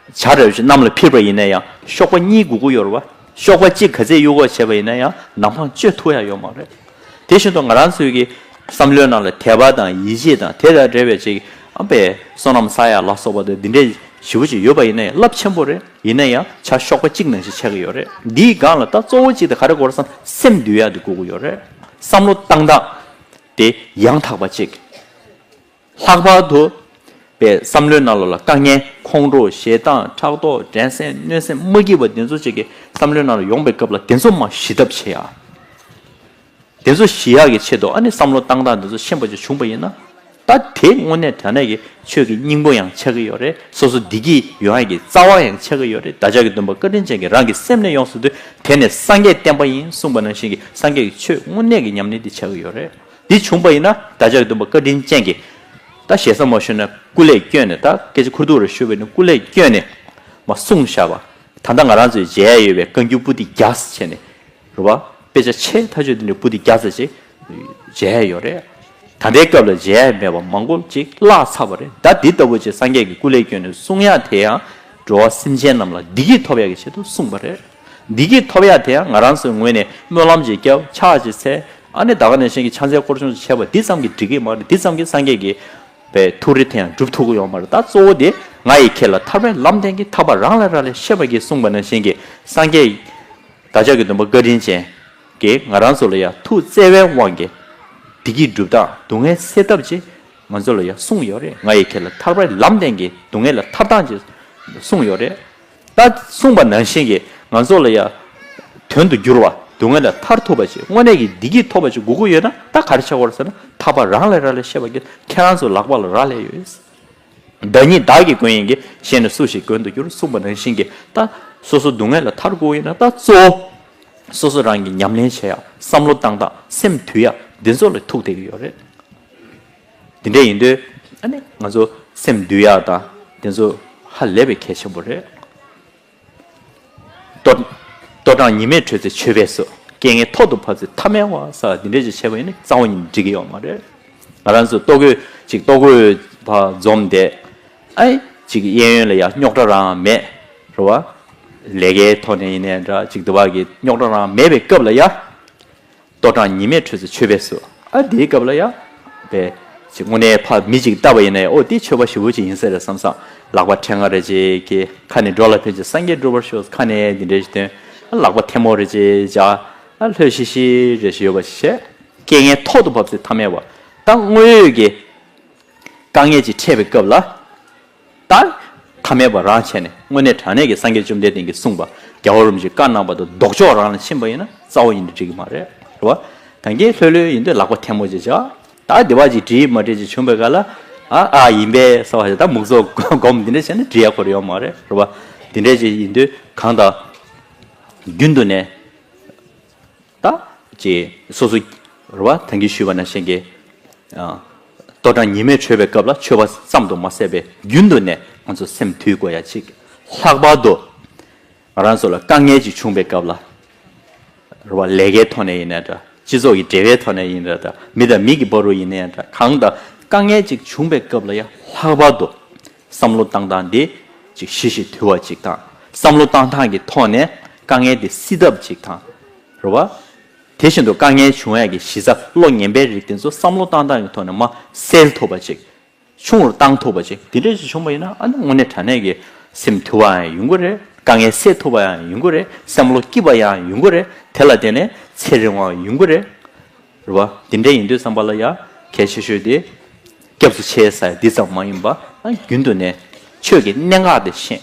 བྱ་རབ་ཅིག་གནམ་ལ་འཕུར་བ་ཡིན་ན་ཡང་གཤོག་པ་གཉིས་དགོས་ཀྱི་ཡོད་རེད་བ། གཤོག་པ་གཅིག་ག་ཚད་གཡུག་གཡུག་བྱས་པ་ཡིན་ན་ཡང་ནམ་འཕང་གཅོད་ཐུབ་ཡ་ཡོད་མ་རེད། དེ་བཞིན་དུ་ང་རང་ཚོའི་གི་བསམ་བློའི་ནང་ལ་དད་པ་དང་ཡིད་ཆེས་དང་དེ་དང་འབྲེལ་བའི་ཅིག་ཨ་པའི་བསོད་ནམས་བསགས་ཡ་ལ་སོགས་པ་དང་འདི་འདྲའི་ཞེ་པོ་ཅིག་ཡོད་པ་ཡིན་ན་ཡང་རླབས་ཆེན་པོ་རེད། ཡིན་ན་ཡང་བྱ་གཤོག་པ་གཅིག་ནང་བཞིན་ཆགས་ཀྱི་ཡོད་རེད། འདིའི་སྒང་ལ་ད་གཙོ་བོ་གཅིག་དེ་ག་རེ་དགོས་རེད་བསམ། སེམས་འདུལ་ཡ་དེ་དགོས་ཀྱི་ཡོད་རེད། བསམ་བློ་བཏང་སྟངས་དེ་ཡང་དག་པ་ཅིག་ལྷག་པར་དུ་པའི་བསམ་བློའི་ནང་ལོགས་ལ་དཀའ་ངལ་ཁོང་ཁྲོ་ཞེ་སྡང་ཕྲག་དོག་འགྲན་སེམས་གནོད་སེམས་མ་སྐྱིད་པ་དེ་ཚོ་ཅིག་གི་བསམ་བློའི་ནང་ལ་ཡོང་པའི་སྐབས་ལ་དེ་ཚོ་མར་ཞི་ཐབས་བྱེད་ཡ། དེ་ཚོ་ཞི་ཡག་གི་ཆེད་དུ་ཨ་ནི་བསམ་བློ་བཏང་སྟངས་དེ་ཚོ་ཤེས་པ་ཅིག་བྱུང་པ་ཡིན་ན། ད་དེ་དངོས་གནས་དྲང་གནས་ཀྱི་ཆོས་ཀྱི་སྙིང་པོ་ཡང་ཆགས་ཀྱི་ཡོད་རེད། སོ་སོ་བདེ་སྐྱིད་ཡོང་ཡག་གི་རྩ་བ་ཡང་ཆགས་ཀྱི་ཡོད་རེད། བདག་ཅག་གི་སྟོན་པ་བཀའ་དྲིན་ཅན་གྱིས་རང་གི་སེམས་ནས་ཡོངས་སུ་འདུལ། དེ་ནི་སངས་རྒྱས་བསྟན་པ་ཡིན་གསུངས་པ་ནང་བཞིན་གྱི་སངས་རྒྱས་ཀྱི་ཆོས་དངོས་གནས་ཀྱི་ཉམས་ལེན་དེ་ཆགས་ཀྱི་ཡོད་རེད། འདི་བྱུང་པ་ཡིན་ན་བདག་ཅག་གི་སྟོན་པ་བཀའ་དྲིན་ཅན་གྱིས་ད་ཞེ་ས་མ་ཞུས་ན་སྐུ་ལས་བསྐྱོན་ནས། ད་སྐད་ཆ་ཁུར་ཐུག་རེ་ཞུས་པ་ཡིན་ན་སྐུ་ལས་བསྐྱོན་ནས་མར་གསུངས་བཞག་པ། ད་ལྟ་ང་རང་ཚོས་མཇལ་ཡ་ཡོད་པའི་བཀའ་འགྱུར་པོ་ཏི་བརྒྱ་ཟེར་བྱས་ནས། རེད་བ། དཔེ་ཆ་ཆེ་ཐག་ཆོད་དེ་འདྲའི་པོ་ཏི་བརྒྱ་ཙམ་ཅིག་མཇལ་ཡ་ཡོད་རེད། ད་ལྟའི་སྐབས་ལ་མཇལ་ཡ་མེད་པ་མང་པོ་ཅིག་བརླག་ཚར་བ་རེད། ད་འདི་ལྟ་བུ་ཅིག་སངས་རྒྱས་ཀྱི་སྐུ་ལས་བསྐྱོན་ནས་གསུང་ཡ་དེ་ཡང་འགྲོ་བ་སེམས་ཅན་རྣམས་ལ་བདེ་སྐྱིད་ཐོབ་ཡ་གི་ཆེད་དུ་གསུངས་པ་རེད། བདེ་སྐྱིད་ཐོབ་ཡ་དེ་ཡང་ང་རང་ཚོའི་ངོས་ནས་སྨོན་ལམ་ཅིག་བརྒྱབ། ཕྱག་ཅིག་འཚལ། ཨ་ནི་ད་ག་ནང་བཞིན་གྱི་ཕྱག་འཚལ་སྐོར་སྦྱོང་ཅིག་བྱས་པ་འདི་ཙམ་གྱིས་འགྲིག་གི་མ་རེད། འདི་ཙམ་གྱིས་སངས་རྒྱས་ཀྱི་པའི་ཐུགས་རེ་དེ་ཡང་འགྲུབ་ཐུབ་ཀྱི་ཡོད་མ་རེད། ད་གཙོ་བོ་དེ་ང་ཡི་ཁྱེད་ལ་ཐར་པའི་ལམ་བསྟན་གྱི། ཐར་པ་རང་ལས་རག་ལས་ཤེས་པ་གིས་གསུངས་པ་ནང་བཞིན་གྱི་སངས་རྒྱས་བདག་ཅག་གི་སྟོན་པ་བཀའ་དྲིན་ཅན་གྱིས་ང་རང་ཚོ་ལ་ཡང་ཐུགས་བརྩེ་བའི་དབང་གིས་བདེ་སྐྱིད་སྒྲུབ་སྟངས་སྡུག་བསྔལ་སེལ་ཐབས་ཅིག་ང་ཚོ་ལ་ཡང་གསུངས་ཡོད་རེད། ང་ཡི་ཁྱེད་ལ་ཐར་པའི་ལམ་བསྟན་གྱི་སྡུག་བསྔལ་ལས་ཐར་སྟངས་ཅིག་གསུངས་ཡོད་རེད། ད་གསུངས་པ་ནང་བཞིན་གྱིས་ང་ཚོ་ལ་ཡང་དོན་དུ་འགྱུར་བ། སྡུག་བསྔལ་ལས་ཐར་ཐུབ་པ་ཅིག་དངོས་གནས་ཀྱི་བདེ་སྐྱིད་ཐོབ་པ་ཅིག་དགོས་ཀྱི་ཡོད་ན། ད་ག་རེ་བྱ་དགོས་རེད་ཟེར་ན། ཐར་པ་རང་ལས་རག་ལས་ཤེས་པ་གིས་ཁྱེད་རང་ཚོའི་ལག་པ་ལ་རག་ལས་ཡོད། བདག་ཉིད་བདག་གིས་མགོན་ཡིན་གྱི། གཞན་ནི་སུ་ཞིག་མགོན་དུ་འགྱུར་གསུངས་པ་ནང་བཞིན་གྱི། ད་སོ་སོ་སྡུག་བསྔལ་ལས་ཐར་དགོས་ཡིན་ན། ད་གཙོ་བོ་སོ་སོ་རང་གིས་ཉམས་ལེན་བྱེད་ཡ། བསམ་བློ་བཏང་སྟངས། སེམས་དུལ་ཡ། འདི་ཚོ་ལ་ཐུག་བསྡད་ཀྱི་ཡོད་རེད། འདི་འདྲ་ཡིན་དུས་ཨ་ནི་ང་ཚོ་སེམས་དུལ་ཡག་དང་འདི་ཚོ་ཧ་ལས་པའི་གལ་ཆེན་པོ་རེད། ལྟོ་ལྟོ་འགྲངས་ཉི་མས་དྲོས་ཚེ་མཆོད་པས་གསོས། རྐྱེན་ངན་ཐོག་ཏུ་བབས་ཚེ་ཐ་མལ་བ་ཟེར་བ་འདི་འདྲ་ཅིག་བྱས་པ་ཡིན་ན་རྩ་བ་ཉིད་ནས་འགྲིག་གི་ཡོད་མ་རེད། ང་རང་ཚོ་ལྟོ་གོས་ཅིག་ལྟོ་གོས་ཕར་འཛོམས་ཏེ། ཨའི་ཅིག་གཡས་གཡོན་ལ་ཡ་རྙོག་དྲ་རང་མེད། རེད་བ། ལས་ཀའི་ཐོག་ནས་ཡིན་ནའི་འདྲ། ཅིག་འདི་བ་གི་རྙོག་དྲ་རང་མེད་པའི་སྐབས་ལ་ཡ། ལྟོ་འགྲངས་ཉི་མས་དྲོས་ཚེ་མཆོད་པས་གསོས། ཨ་དེའི་སྐབས་ལ་ཡ། པའི་ཅིག་དངོས་གནས་ཕ་མི་ཅིག་ལྟ་བ་ཡིན་ན་ཡ། ཨོ་དེ་མཆོད་པ་ཞེ་པོ་ཅིག་ཡིན་ས་རེད་བསམ་བསམ། ལག་པ་ཕྲེང་བ་རེ་ཅིག་གིས་ཁ་ནས་འགྲོ་ལ་ཕན་ཕྱིར་སངས་རྒྱས་འགྲུབ་པར་ཤོག་ཁ་ནས་འདི་འདྲ་ཞིག་འདོན། ལག་པ་ཐལ་མོ་རེ་ཅིག་སྦྱར། ལྷོད་ཤིག་ཤིག་རེ་ཞིག་ཡོད་པ་ཞིག་བྱས། རྐྱེན་ངན་ཐོག་ཏུ་བབས་ཚེ་ཐ་མལ་བ། ད་དངོས་ཡོད་ཀྱི་དཀའ་ངལ་ཅིག་འཕྲད་པའི་སྐབས་ལ། ད་ཐ་མལ་པ་རང་བྱས་ནས་དངོས་གནས་དྲང་གནས་ཀྱི་སངས་རྒྱས་བཅོམ་ལྡན་འདས་ཀྱིས་གསུངས་པ། རྒྱལ་བ་རིན་པོ་ཆེའི་བཀའ་གནང་བ་དང་ལྡོག་ཕྱོགས་རང་ལ་ཕྱིན་པ་ཡིན་ན་རྩ་བ་ཉིད་ནས་འགྲིག་གི་མ་རེད། རེད་བ། ད་གིན་ལྷོད་ལྷོད་ཡིན་དུས་ལག་པ་ཐལ་མོ་ཅིག་བྱས། ད་བདེ་བ་ཅིག་འགྲིག་མ་འགྲིག་ཅིག་བྱུང་པའི་སྐབས་ལ། ཨ་ཨ་ཡིན་པས་ཟེར་བ་ཞིག་ད་མུག་སོ་སྒོམ་འདི་འདྲ་བྱས་ན་འགྲིག་ཡ་ཁོ་རང་ཡོད་མ་རེད། རེད་བ། འདི་འདྲ་ཅིག་ཡིན་དུས་གང་ལྟར་རྒྱུན་དུ་ནས། ད་ཅེས་སོ་སོ་རེད་བ། ད་གིན་ཞུས་པ་ནང་བཞིན་གྱི། ཨ། ལྟོ་འགྲངས་ཉི་མས་དྲོས་པའི་སྐབས་ལ་མཆོད་པ་ཙམ་དུ་མ་ཟད་པའི་རྒྱུན་དུ་ནས་ང་ཚོ་སེམས་དུལ་དགོས་ཡ་གཅིག་ལྷག་པར་དུ་ང་རང་ཚོ་ལ་དཀའ་ངལ་ཅིག་བྱུང་པའི་སྐབས་ལ། རེད་བ། ལས་ཀའི་ཐོག་ནས་ཡིན་ན་འདྲ། སྤྱི་ཚོགས་ཀྱི་འབྲེལ་བའི་ཐོག་ནས་ཡིན་ན་འདྲ། མི་དང་མི་གི་བར་དུ་ཡིན་ན་ཡང་འདྲ། གང་ལྟར་དཀའ་ངལ་ཅིག་བྱུང་པའི་སྐབས་ལ་ཡང་ལྷག་པར་དུ། བསམ་བློ་བཏང་སྟངས་འདི་ཅིག་ཞི་ཞིང་དུལ་བ་ཅིག་དང་། བསམ་བློ་བཏང་སྟངས་ཀྱི་ཐོག་ནས་དཀའ་ངལ་འདི་སེལ་ཐབས་ཅིག་དང་། རེད་བ། དེ་བཞིན་དུ་དཀའ་ངལ་བྱུང་ཡག་གི་གཞི་རྩ་བློ་ངན་པའི་རིགས་དེ་ཚོ་བསམ་བློ་བཏང་སྟངས་ཀྱི་ཐོག་ནས་མར་སེལ་ཐུབ་པ་ཅིག་ཆུང་རུ་བཏང་ཐུབ་པ་ཅིག་དེ་འདྲ་ཞིག་བྱུང་བ་ཡིན་ན་ཨ་ནི་དངོས་གནས་དྲང་གནས་ཀྱི་སེམས་དུལ་བ་ཡང་ཡོང་གི་རེད། དཀའ་ངལ་སེལ་ཐུབ་པ་ཡང་ཡོང་གི་རེད། བསམ་བློ་སྐྱིད་པ་ཡང་ཡོང་གི་རེད། དེ་ལ་བརྟེན་ནས་ཚེ་རིང་བ་ཡོང་གི་རེད། རེད་བ། དེ་འདྲ་ཡིན་དུས་ཙམ་པ་ལ་ཡ་གལ་ཆེ་ཤོས་དེ། སྐྱབས་སུ་མཆི་ཟེར་ཡ་འདི་ཙམ་མ་ཡིན་པ། ཨ་རྒྱུན་དུ་ནས་ཆོས་ཀྱི་གནད་འགག་དེ་ཤེས།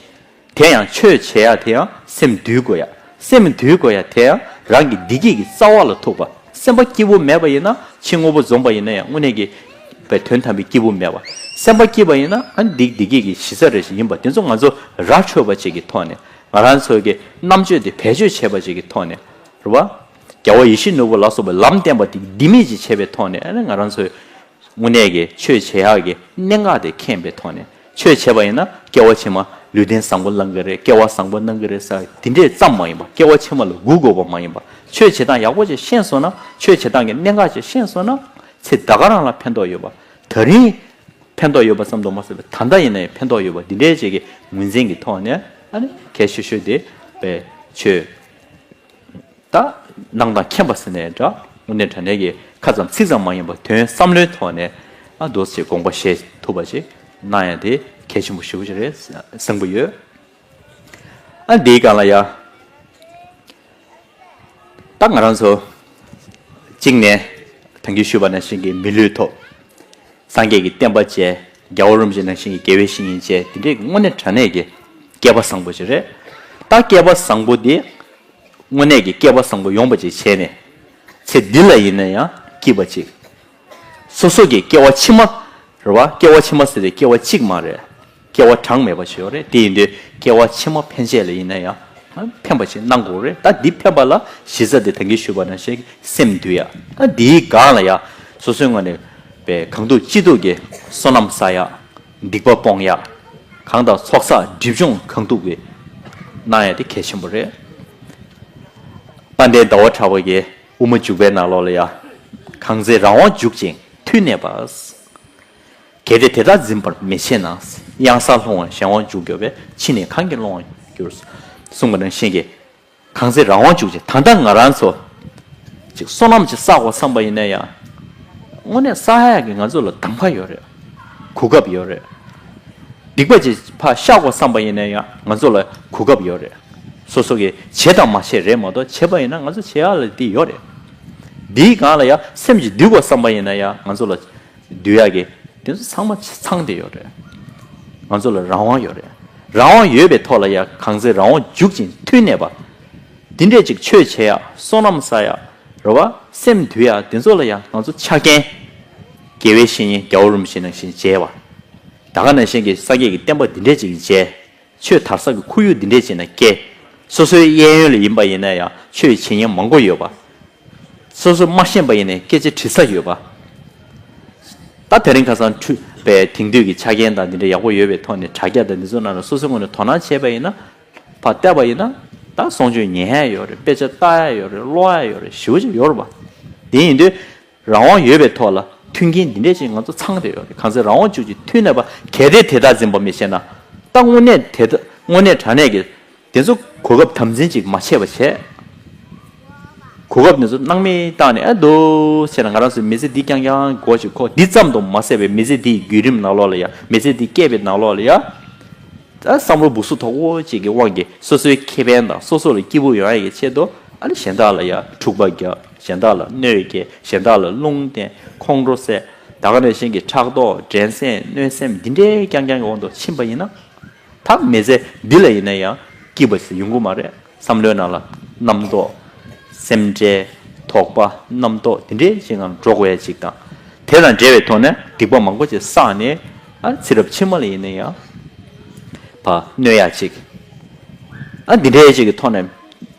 དེ་ཡང་ཆོས་བྱེད་ཡ་དེ་ཡང་སེམས་འདུལ་དགོས་ཡ། སེམས་འདུལ་དགོས་ཡ་དེ་ཡང་རང་གི་བདེ་སྐྱིད་ཀྱི་རྩ་བ་ལ་ཐུག་པ། སེམས་པ་སྐྱིད་པོ་མེད་པ་ཡིན་ན་ཕྱི་དངོས་པོ་འཛོམས་པ་ཡིན་ན་ཡང་དངོས་གནས་ཀྱི་པའི་དོན་དམ་པའི་སྐྱིད་པོ་མེད་པ། སེམས་པ་སྐྱིད་པ་ཡིན་ན་ཨ་ནི་བདེ་བདེ་སྐྱིད་ཀྱི་གཞི་རྩ་རེ་ཞིག་ཡིན་པ་དེ་ཚོ་ང་ཚོ་ར་འཕྲོད་པ་ཅིག་གི་ཐོག་ནས། ང་རང་ཚོའི་གི་རྣམ་དཔྱོད་དེ་བེད་སྤྱོད་བྱས་པ་ཅིག་གི་ཐོག་ནས། རེད་བ། རྒྱལ་བ་ཡིད་བཞིན་ནོར་བུ་ལ་སོགས་པའི་ལམ་བསྟན་པ་དེ་ལྡེ་མིག་ཅིག་བྱས་པའི་ཐོག་ནས་ཨ་ནི་ང་རང་ཚོའི་དངོས་གནས་ཀྱི་ཆོས་བྱེད་ཡག་གི་གནད་འགག་དེ་མཁྱེན་པའི་ཐོག་ནས། ཆོས་བྱེད་པ་ཡིན་ན་སྐྱེ་བ་ཕྱི་མ་ ལུས་རྟེན་བཟང་པོ་བླང་གི་རེད། སྐལ་བ་བཟང་པོ་གནང་གི་རེད་ཟེར་དེ་འདྲས་ཙམ་མ་ཡིན་པ། སྐལ་བ་ཕྱི་མ་ལ་སྒུག་དགོས་པ་མ་ཡིན་པ། ཆོས་བྱེད་སྟངས་ཡག་པོ་ཅིག་ཤེས་སོང་ན། ཆོས་བྱེད་སྟངས་ཀྱི་གནད་འགག་ཅིག་ཤེས་སོང་ན། ཚེ་ད་ག་རང་ལ་ཕན་ཐོགས་ཡོད་པ། ད་རིང་ཕན་ཐོགས་ཡོད་པ་ཙམ་དུ་མ་ཟད་པའི་ད་ལྟ་ཡིན་ན་ཡང་ཕན་ཐོགས་ཡོད་པ། འདི་འདྲའི་ཅིག་གི་ངོས་འཛིན་གྱི་ཐོག་ནས་ཨ་ནི་གལ་ཆེ་ཤོས་དེ་པའི་ཆོས། ད་ནང་དང་མཁྱེན་པ་ཟེར་ནས་འདྲ། དངོས་གནས་དྲང་གནས་ཀྱི་ཁ་ཙམ་ཚིག་ཙམ་མ་ཡིན་པར་དོན་བསམ་བློའི་ཐོག་ནས་ཨ་འདུག་སེ་དགོངས་པ་བཞེས་ཐུབ་པ་ཞིག་གནང་ཡ་དེ་གལ་ཆེན་པོ་ཞེ་པོ་ཅིག་རེད་བསམ་གྱི་ཡོད། ཨ་འདིའི་སྒང་ལ་ཡ། ད་ང་རང་ཚོ་གཅིག་ནས་ད་གིན་ཞུས་པ་ནང་བཞིན་གྱི་མི་ལུས་ཐོབ། སངས་རྒྱས་ཀྱི་བསྟན་པ་མཇལ། རྒྱལ་བ་རིན་པོ་ཆེ་ནང་བཞིན་གྱི་དགེ་བའི་བཤེས་གཉེན་མཇལ། དེ་འདྲའི་དངོས་གནས་དྲང་གནས་ཀྱི་སྐལ་པ་བཟང་པོ་ཞིག་རེད། ད་སྐལ་པ་བཟང་པོ་འདི་དངོས་གནས་ཀྱི་སྐལ་པ་བཟང་པོ་ཡོང་པ་ཅིག་བྱས་ནས། ཚེ་འདི་ལ་ཡིན་ན་ཡང་སྐྱིད་པ་ཅིག། སོ་སོ་གི་སྐྱེ་བ་ཕྱི་མ་རེད་བ། སྐྱེ་བ་ཕྱི་མ་ཟེར་དེ་སྐྱེ་བ་གཅིག་མ་རེད། སྐྱེ་བ་གྲངས་མེད་པ་ཞིག་ཡོད་རེད། དེ་ཡིན་དུས་སྐྱེ་བ་ཕྱི་མ་ཕན་ཆད་ལ་ཡིན་ན་ཡང་ཕན་པ་ཞིག་གནང་དགོས་རེད། ད་འདི་ཕན་པ་ལ་གཞི་རྩ་དེ་ད་གིན་ཞུས་པ་ནང་བཞིན་སེམས་འདུལ་ཡ། ད་འདིའི་སྒང་ལ་ཡ་སོ་སོའི་ངོས་ནས་པའི་གང་ཐུབ་ཅི་ཐུབ་ཀྱི་བསོད་ནམས་བསགས་ཡ། སྡིག་པ་སྤོང་ཡ། གང་དང་ཚོགས་བསགས་སྒྲིབ་སྦྱོང་གང་ཐུབ་ཀྱི་གནང་ཡ་དེ་གལ་ཆེན་པོ་རེད། དཔལ་ལྡན་ཟླ་བ་གྲགས་པ་གི་དབུ་མ་འཇུག་པའི་ནང་ལོགས་ལ་ཡ། གང་ཚེ་རང་དབང་འཇུག་ཅིང་མཐུ་གནས་པ། གལ་ཏེ་དེ་དག་འཛིན་པར་མི་བྱེད་ན། གཡང་སར་ལྷུང་བ་གཞན་དབང་འཇུག་གྱུར་པས། ཕྱིས་ནི་གང་གིས་བསླང་བར་འགྱུར། གསུངས་པ་ནང་བཞིན་གྱི། གང་ཚེ་རང་དབང་འཇུག་ཅིང་། ད་ལྟ་ང་རང་ཚོ་ཅིག་བསོད་ནམས་ཅིག་བསགས་དགོས་བསམ་པ་ཡིན་ན་ཡང་། དངོས་གནས་བསགས་ཡག་གི་ང་ཚོ་ལ་གདམ་ག་ཡོད་རེད། གོ་སྐབས་ཡོད་རེད། སྡིག་པ་ཅིག་ཕར་བཤགས་དགོས་བསམ་པ་ཡིན་ན་ཡང་ང་ཚོ་ལ་གོ་སྐབས་ཡོད་རེད། སོ་སོ་གིས་བྱེད་དང་མ་བྱེད་རེད་མ་གཏོགས། བྱེད་པ་ཡིན་ན་ང་ཚོ་བྱེད་ཡག་ལ་འདི་ཡོད་རེད། འདིའི་སྒང་ལ་ཡང་སེམས་ཅིག་འདུལ་དགོས་བསམ་པ་ཡིན་ན་ཡང་ང་ཚོ་ལ་འདུལ་ཡག་གི་དེ་ཚོ་ཚང་མ་ཚང་བསྡད་ཡོད་རེད། ང་ཚོ་ལ་རང་དབང་ཡོད་རེད། རང་དབང་ཡོད་པའི་ཐོག་ལ་ཡང་གང་ཚེ་རང་དབང་འཇུག་ཅིང་མཐུ་གནས་པ། འདི་འདྲས་ཅིག་ཆོས་བྱེད་ཡག། བསོད་ནམས་བསགས་ཡག་རེད་བ། སེམས་འདུལ་ཡག་དེ་ཚོ་ལ་ཡང་ང་ཚོ་ཆ་རྐྱེན། དགེ་བའི་བཤེས་གཉེན་རྒྱལ་བ་རིན་པོ་ཆེ་ནང་བཞིན་མཇལ་བ། ད་ག་ནང་བཞིན་གྱི་སངས་རྒྱས་ཀྱི་བསྟན་པ་འདི་འདྲས་ཅིག་མཇལ། ཆོས་དར་ས་གི་ཁོར་ཡུག་འདི་འདྲས་ཅིག་ན་སྐྱེས། སོ་སོའི་གཡས་གཡོན་ལ་ཡིན་པ་ཡིན་ན་ཡང་ཆོས་བྱེད་མཁན་མང་པོ་ཡོད་པ། སོ་སོ་མ་ཤེས་པ་ཡིན་ནའི་སྐད་ཆ་དྲི་ས་ཡོད་པ། ད་དེ་རིང་ཁ་སང་འཕྲུལ་པའི་དེང་དུས་ཀྱི་ཆ་རྐྱེན་དང་འདི་འདྲ་ཡག་པོ་ཡོད་པའི་ཐོག་ནས་དྲ་རྒྱ་དང་འདི་ཚོ་ནང་ལ་སོ་སོའི་ངོས་ནས་དོ་སྣང་བྱས་པ་ཡིན་ན། ཕར་བལྟས་པ་ཡིན་ན། ད་གསུང་ཆོས་ཉན་ཡག་ཡོད་རེད། དཔེ་ཆ་ལྟ་ཡག་ཡོད་རེད། ཀློག་ཡག་ཡོད་རེད། ཞེ་པོ་ཅིག་ཡོད་རེད་པ། དེ་ཡིན་དུས། རང་དབང་ཡོད་པའི་ཐོག་ལ་མཐུན་རྐྱེན་འདི་འདྲས་ཅིག་ང་ཚོ་ཚང་བསྡད་ཡོད་རེད། གང་ཚེ་རང་དབང་འཇུག་ཅིང་མཐུ་གནས་པ། གལ་ཏེ་དེ་དག་འཛིན་པར་མི་བྱེད་ན། ད་དངོས་གནས་དེ་དག་དངོས་གནས་དྲང་གནས་ཀྱི་དེ་ཚོ་གོ་སྐབས་དམ་འཛིན་ཅིག་མ་བྱས་པ་བྱས། གོ་སྐབས་དེ་ཚོ་སྣང་མེད་བཏང་ནས། ཨ་འདུག་བྱས་ན་ང་རང་ཚོའི་མི་ཚེ་འདི་རྐྱང་རྐྱང་འགོ་ཞིག་འཁོར། འདི་ཙམ་དུ་མ་ཟད་པའི་མི་ཚེ་འདིའི་བརྒྱུད་རིམ་ནང་ལོགས་ལ་ཡ། མི་ཚེ་འདི་སྐྱེལ་བའི་ནང་ལོགས་ལ་ཡ། ད་བསམ་བློ་སྦུག་སུ་དོག་པོ་ཅིག་གི་དབང་གིས་སོ་སོའི་ཁེ་ཕན་དང་སོ་སོ་ལ་སྐྱིད་པོ་ཡོང་ཡ་གི་ཆེད་དུ། ཨ་ནི་གཞན་དག་ལ་ཡ་འཁྲུག་པ་རྒྱག། གཞན་དག་ལ་གནོད་སྐྱེལ། གཞན་དག་ལ་རླུང་བསྟན། ཁོང་ཁྲོ་བསད། ད་ག་ནང་བཞིན་གྱི་ཕྲག་དོག། འགྲན་སེམས། གནོད་སེམས་འདི་འདྲའི་རྐྱང་རྐྱང་གི་དབང་དུ་ཕྱིན་པ་ཡིན་ན། ད་མི་ཚེ་འདི་ལ་ཡིན་ན་ཡང་སྐྱིད་པ་ཞིག་ཡོང་གི་མ་རེད། བསམ་བློའི་ནང་ལ་རྣམ་རྟོག། སེམས་ཁྲལ། དོགས་པ། རྣམ་རྟོག་འདི་འདྲའི་ཅིག་ངང་འགྲོ་དགོས་ཡ་ཅིག་དང་། དེ་དང་འབྲེལ་བའི་ཐོག་ནས་སྡིག་པ་མང་པོ་ཅིག་བསགས་ནས། ཨ་ཚེ་རབས་ཕྱི་མ་ལ་ཡིན་ན་ཡང་ཕར་གནོད་ཡ་ཅིག། ཨ་འདི་འདྲའི་ཅིག་གི་ཐོག་ནས་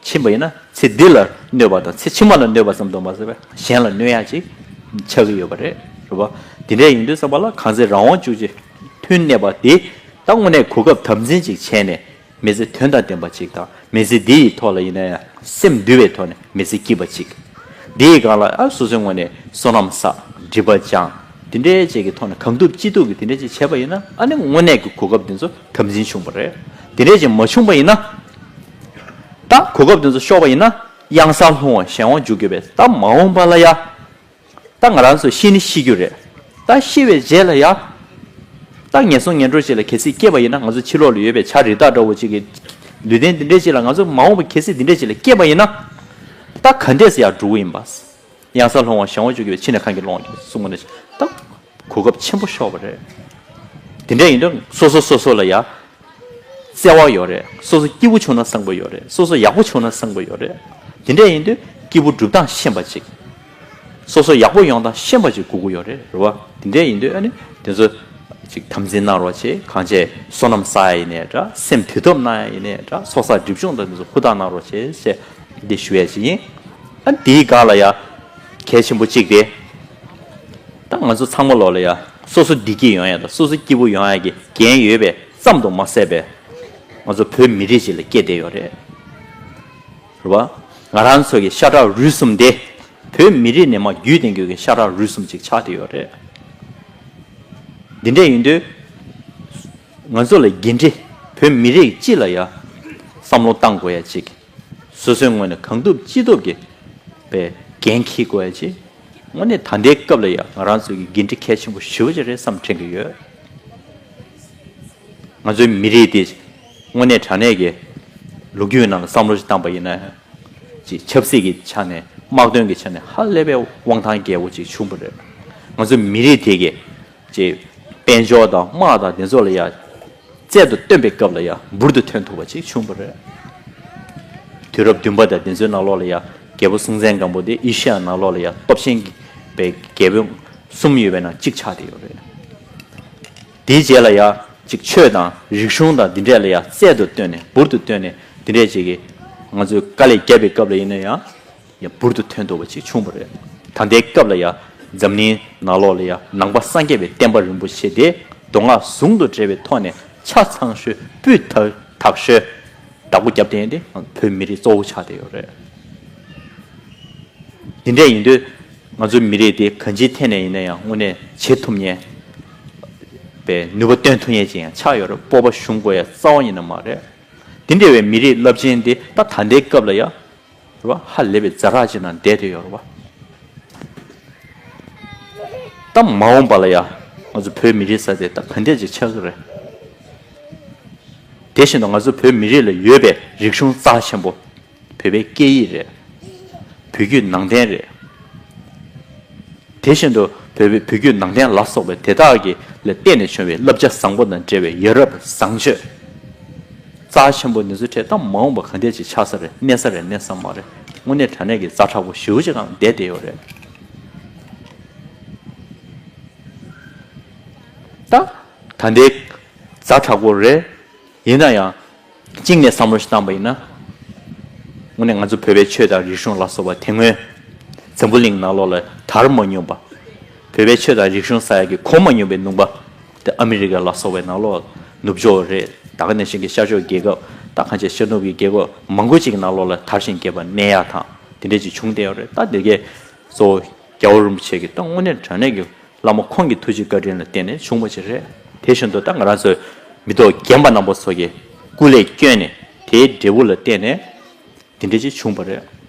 ཕྱིན་པ་ཡིན་ན། ཚེ་འདི་ལ་གནོད་པ་དང་ཚེ་ཕྱི་མ་ལ་གནོད་པ་ཙམ་དུ་མ་ཟད་པར་གཞན་ལ་གནོད་ཡ་ཅིག་ཆགས་ཀྱི་ཡོད་པ་རེད། རེད་པ། འདི་འདྲ་ཡིན་དུས་ཙམ་པ་ལ་གང་ཚེ་རང་དབང་འཇུག་ཅིང་མཐུ་གནས་པ་དེ། ད་དངོས་གནས་གོ་སྐབས་དམ་འཛིན་ཅིག་བྱས་ནས། མི་ཚེ་དོན་དང་ལྡན་པ་ཅིག་དང་། མི་ཚེ་འདི་ཡི་ཐོག་ལ་ཡིན་ན་ཡང་སེམས་འདུལ་བའི་ཐོག་ནས་མི་ཚེ་སྐྱིད་པ་ཅིག། འདི་ཡི་སྒང་ལ་ཨ་སོ་སོའི་ངོས་ནས་བསོད་ནམས་བསགས། སྒྲིབ་པ་སྦྱང་། འདི་འདྲའི་ཅིག་གི་ཐོག་ནས་གང་ཐུབ་ཅི་ཐུབ་ཀྱིས་འདི་འདྲའི་ཅིག་བྱས་པ་ཡིན་ན། ཨ་ནི་དངོས་གནས་ཀྱི་གོ་སྐབས་འདི་ཚོ་དམ་འཛིན་བྱུང་བ་རེད། འདི་འདྲའི་ཅིག་མ་བྱུང་བ་ཡིན་ན། ད་གོ་སྐབས་འདི་ཚོ་ཤོར་བ་ཡིན་ན། གཡང་སར་ལྷུང་བ་གཞན་དབང་འཇུག་གི་ཡོད་པས། ད་མ་འོངས་པ་ལ་ཡ། ད་ང་རང་ཚོ་ཤི་ནི་ཤི་རྒྱུ་རེད། ད་ཤི་བའི་རྗེས་ལ་ཡ། ད་ངན་སོང་ངན་འགྲོ་ཅིག་ལ་གལ་སྲིད་སྐྱེས་པ་ཡིན་ན། ང་ཚོ་ཕྱི་ལོགས་ལ་ཡོད་པའི་བྱ་རི་དྭགས་འདྲ་བོ་ཅིག་གི་ལུས་རྟེན་འདི་འདྲའི་ཅིག་ལ། ང་ཚོ་མ་འོངས་པ་གལ་སྲིད་འདི་འདྲའི་ཅིག་ལ་སྐྱེས་པ་ཡིན་ན། ད་ག་འདྲས་སེ་ཡར་འགྲོ་གི་ཡིན་པ། གཡང་སར་ལྷུང་བ་གཞན་དབང་འཇུག་གི་ཡོད་པས། ཕྱིས་ནི་གང་གིས་བསླང་བར་འགྱུར་གསུངས་པ་ནི། ད་གོ་སྐབས་ཆེན་པོ་ཤོར་བ་རེད། དེ་འདྲ་ཡིན་དུས་སོ་སོ་སོ་སོ་ལ་ཡ། བརྩེ་བ་ཡོད་རེད། སོ་སོ་སྐྱིད་པོ་བྱུང་ན་བཟང་པོ་ཡོད་རེད། སོ་སོ་ཡག་པོ་བྱུང་ན་བཟང་པོ་ཡོད་རེད། དེ་འདྲ་ཡིན་དུས་སྐྱིད་པོ་སྒྲུབ་སྟངས་ཤེས་པ་ཅིག། སོ་སོ་ཡག་པོ་ཡོང་སྟངས་ཤེས་པ་ཅིག་དགོས་ཀྱི་ཡོད་རེད། རེད་བ། དེ་འདྲ་ཡིན་དུས་ཨ་ནི་དེ་ཚོ་ཅིག་དམ་འཛིན་གནང་རོགས་བྱེད། གང་བྱས་བསོད་ནམས་བསགས་ཡ་ཡིན་ནའི་འདྲ། སེམས་དུལ་ཐབས་གནང་ཡ་ཡིན་ནའི་འདྲ། ཚོགས་བསགས་སྒྲིབ་སྦྱོང་དང་དེ་ཚོ་ཧུར་ཐག་གནང་རོགས་བྱེད་ཅེས་འདི་ཞུ་ཡ་ཅིག་ཡིན། ཨ་དེའི་སྒང་ལ་ཡ་གལ་ཆེན་པོ་གཅིག་དེ། ད་ང་ཚོ་ཚང་མ་ལོག་ལ་ཡ་སོ་སོ་བདེ་སྐྱིད་ཡོང་ཡ་དང་སོ་སོ་སྐྱིད་པོ་ཡོང་ཡ་གི་འགན་ཡོད་པས་ཙམ་དུ་མ་ཟད་པའི། ང་ཚོ་བོད་མི་རིགས་ཅིག་ལ་སྐྱེས་བསྡད་ཡོད་རེད། རེད་བ། ང་རང་ཚོ་གི་ཤ་ཁྲག་རུས་གསུམ་དེ་བོད་མི་རིགས་ནས་མར་བརྒྱུད་ལྡན་རྒྱུ་གི་ཤ་ཁྲག་རུས་གསུམ་ཅིག་ཆགས་བསྡད་ཡོད་རེད། འདི་འདྲ་ཡིན་དུས། ང་ཚོ་ལ་འགན་འཁྲི། བོད་མི་རིགས་སྤྱི་ལ་ཡ་བསམ་བློ་བཏང་དགོས་ཡ་ཅིག་སོ་སོའི་ངོས་ནས་གང་ཐུབ་ཅི་ཐུབ་ཀྱི་པའི་འགན་འཁྱེར་དགོས་ཡ་ཅིག་དངོས་གནས་ད་ལྟའི་སྐབས་ལ་ཡ་ང་རང་ཚོ་གི་འགན་འཁྲི་གལ་ཆེན་པོ་ཞེ་པོ་ཅིག་རེད་བསམ་དྲན་གྱི་ཡོད། ང་ཚོའི་མི་རིགས་དེ་དངོས་གནས་དྲང་གནས་ཀྱི་ལོ་རྒྱུས་ནང་ལ་བསམ་བློ་ཞིག་བཏང་པ་ཡིན་ན། ཅིག་ཆབ་སྲིད་ཀྱི་ཆ་ནས་དམག་དོན་གྱི་ཆ་ནས་ཧ་ལས་པའི་དབང་ཐང་རྒྱས་པོ་ཅིག་བྱུང་བ་རེད། ང་ཚོའི་མི་རིགས་དེ་གས་ཅིག་དཔལ་འབྱོར་དང་དམག་དང་དེ་ཚོ་ལ་ཡ་རྩལ་དུ་བཏོན་པའི་སྐབས་ལ་ཡ་འབུར་དུ་ཐོན་ཐུབ་པ་ཅིག་བྱུང་བ་རེད། དུས་རབས་བདུན་པ་དང་དེ་ཚོའི་ནང་ལོགས་ལ་ཡ་རྒྱལ་པོ་སྲོང་བཙན་སྒམ་པོ་དེ་ཨེ་ཤི་ཡ་ནང་ལོགས་ལ་ཡ་སྟོབས་ཆེན་གྱི་པའི་རྒྱལ་པོ་གསུམ་ཡོད་པའི་ནང་གཅིག་ཆགས་བསྡད་ཡོད་རེད། དེའི་རྗེས་ལ་ཡ་ཅིག་ཆོས་དང་རིག་གཞུང་དང་འདི་འདྲས་ལ་ཡ་རྩལ་དུ་བཏོན་ནས་འབུར་དུ་བཏོན་ནས་འདི་འདྲས་ཅིག་གིས་ང་ཚོས་དཀའ་ལས་བརྒྱབ་པའི་སྐབས་ལ་ཡིན་ན་ཡང་ཡ་འབུར་དུ་ཐོན་ཐུབ་པ་ཅིག་བྱུང་བ་རེད། ད་ལྟའི་སྐབས་ལ་ཡ་འཛམ་གླིང་ནང་ལོགས་ལ་ཡ་ནང་པ་སངས་རྒྱས་པའི་བསྟན་པ་རིན་པོ་ཆེ་དེ་མདོ་སྔགས་ཟུང་དུ་འབྲེལ་བའི་ཐོག་ནས་ཆ་ཚང་ཤོས་སྤུས་དག་དག་ཤོས་བདག་པོ་བརྒྱབ་བསྡད་མཁན་དེ་བོད་མི་རིགས་གཙོ་བོ་ཆགས་བསྡད་ཡོད་རེད། འདི་འདྲ་ཡིན་དུས་ང་ཚོའི་མི་རིགས་དེ་གང་ཅིའི་ཐད་ནས་ཡིན་ན་ཡང་དངོས་གནས་བྱེད་ཐུབ་མཁན་པའི་ནུས་པ་བཏོན་ཐུབ་མཁན་ཅིག་ཡང་ཆགས་ཡོད་རེད། སྤོབས་པ་ཞུམ་དགོས་ཡ་རྩ་བ་ཉིད་ནས་མ་རེད། འདི་འདྲ་བའི་མི་རིགས་རླབས་ཆེན་འདི་ད་ད་ལྟའི་སྐབས་ལ་ཡ་རེད་བ། ཧ་ལས་པའི་ཛ་དྲག་ཅིག་ནང་བསྡད་དེ་ཡོད་རེད་བ། ད་མ་འོངས་པ་ལ་ཡ་ང་ཚོ་བོད་མི་རིགས་ཟེར་དེ་ད་ག་འདྲས་ཅིག་ཆགས་ཀྱི་རེད། དེ་བཞིན་དུ་ང་ཚོ་བོད་མི་རིགས་ལ་ཡོད་པའི་རིག་གཞུང་རྩ་ཆེན་པོ། བོད་པའི་སྐད་ཡིག་རེད། བོད་བརྒྱུད་ནང་བསྟན་རེད། དེ་བཞིན་དུ་བོད་པའི་བོད་བརྒྱུད་ནང་བསྟན་ལ་སོགས་པའི་དེ་དག་གི་ལ་བརྟེན་ནས་བྱུང་བའི་བསླབ་བྱ་བཟང་པོ་དང་འབྲེལ་བའི་ཡ་རབས་བཟང་སྤྱོད། རྩ་ཆེན་པོ་འདི་ཚོའི་གྲས་ད་མ་འོངས་པ་ག་འདྲས་ཅིག་ཆགས་ས་རེད། གནས་ས་རེད། གནས་ས་མ་རེད། དངོས་གནས་དྲང་གནས་ཀྱི་ཛ་དྲག་པོ་ཞེ་པོ་ཅིག་ངང་བསྡད་བསྡད་ཡོད་རེད། ད་ད་ལྟའི་ཛ་དྲག་པོ་རེད། ཡིན་ན་ཡང་གཅིག་ནས་བསམ་བློ་ཞིག་བཏང་པ་ཡིན་ན། དངོས་གནས་ང་ཚོ་བོད་པའི་ཆོས་དང་རིག་གཞུང་ལ་སོགས་པ་དེ་སྔོན་འཛམ་བུ་གླིང་ནང་ལོགས་ལ་དར་མ་མྱོང་པ། བོད་པའི་ཆོས་དང་རིག་གཞུང་ཟེར་ཡ་གི་གོ་མ་མྱོང་པའི་ནུས་པ་དེ་ཨ་མི་རི་ཀ་ལ་སོགས་པའི་ནང་ལོགས་ནུབ་ཕྱོགས་རེད། ད་ག་ནང་བཞིན་གྱི་ཤར་ཕྱོགས་རྒྱལ་ཁབ། ད་གང་ཆེ་ཤར་ནུབ་ཀྱི་རྒྱལ་ཁབ་མང་པོ་ཅིག་གི་ནང་ལོགས་ལ་དར་ཞིང་རྒྱས་པ་གནས་ཡག་དང་དེ་འདྲས་ཅིག་བྱུང་བསྡད་ཡོད་རེད། ད་དེ་གའི་གཙོ་བོ་རྒྱལ་བ་རིན་པོ་ཆེ་གི་ད་དངོས་གནས་དྲང་གནས་ཀྱི་བླ་མ་ཁོང་གི་ཐུགས་རྗེ་བཀའ་དྲིན་ལ་བརྟེན་ནས་བྱུང་བ་ཞིག་རེད། དེ་བཞིན་དུ་ད་ང་རང་ཚོའི་མི་ཐོག་རྒན་པ་རྣམ་པ་ཚོ་གི་སྐུ་ལས་བསྐྱོན་ནས་དེའི་འབྲས་བུ་ལ་བརྟེན་ནས་དེ་འདྲ་ཅིག་བྱུང་བ་རེད།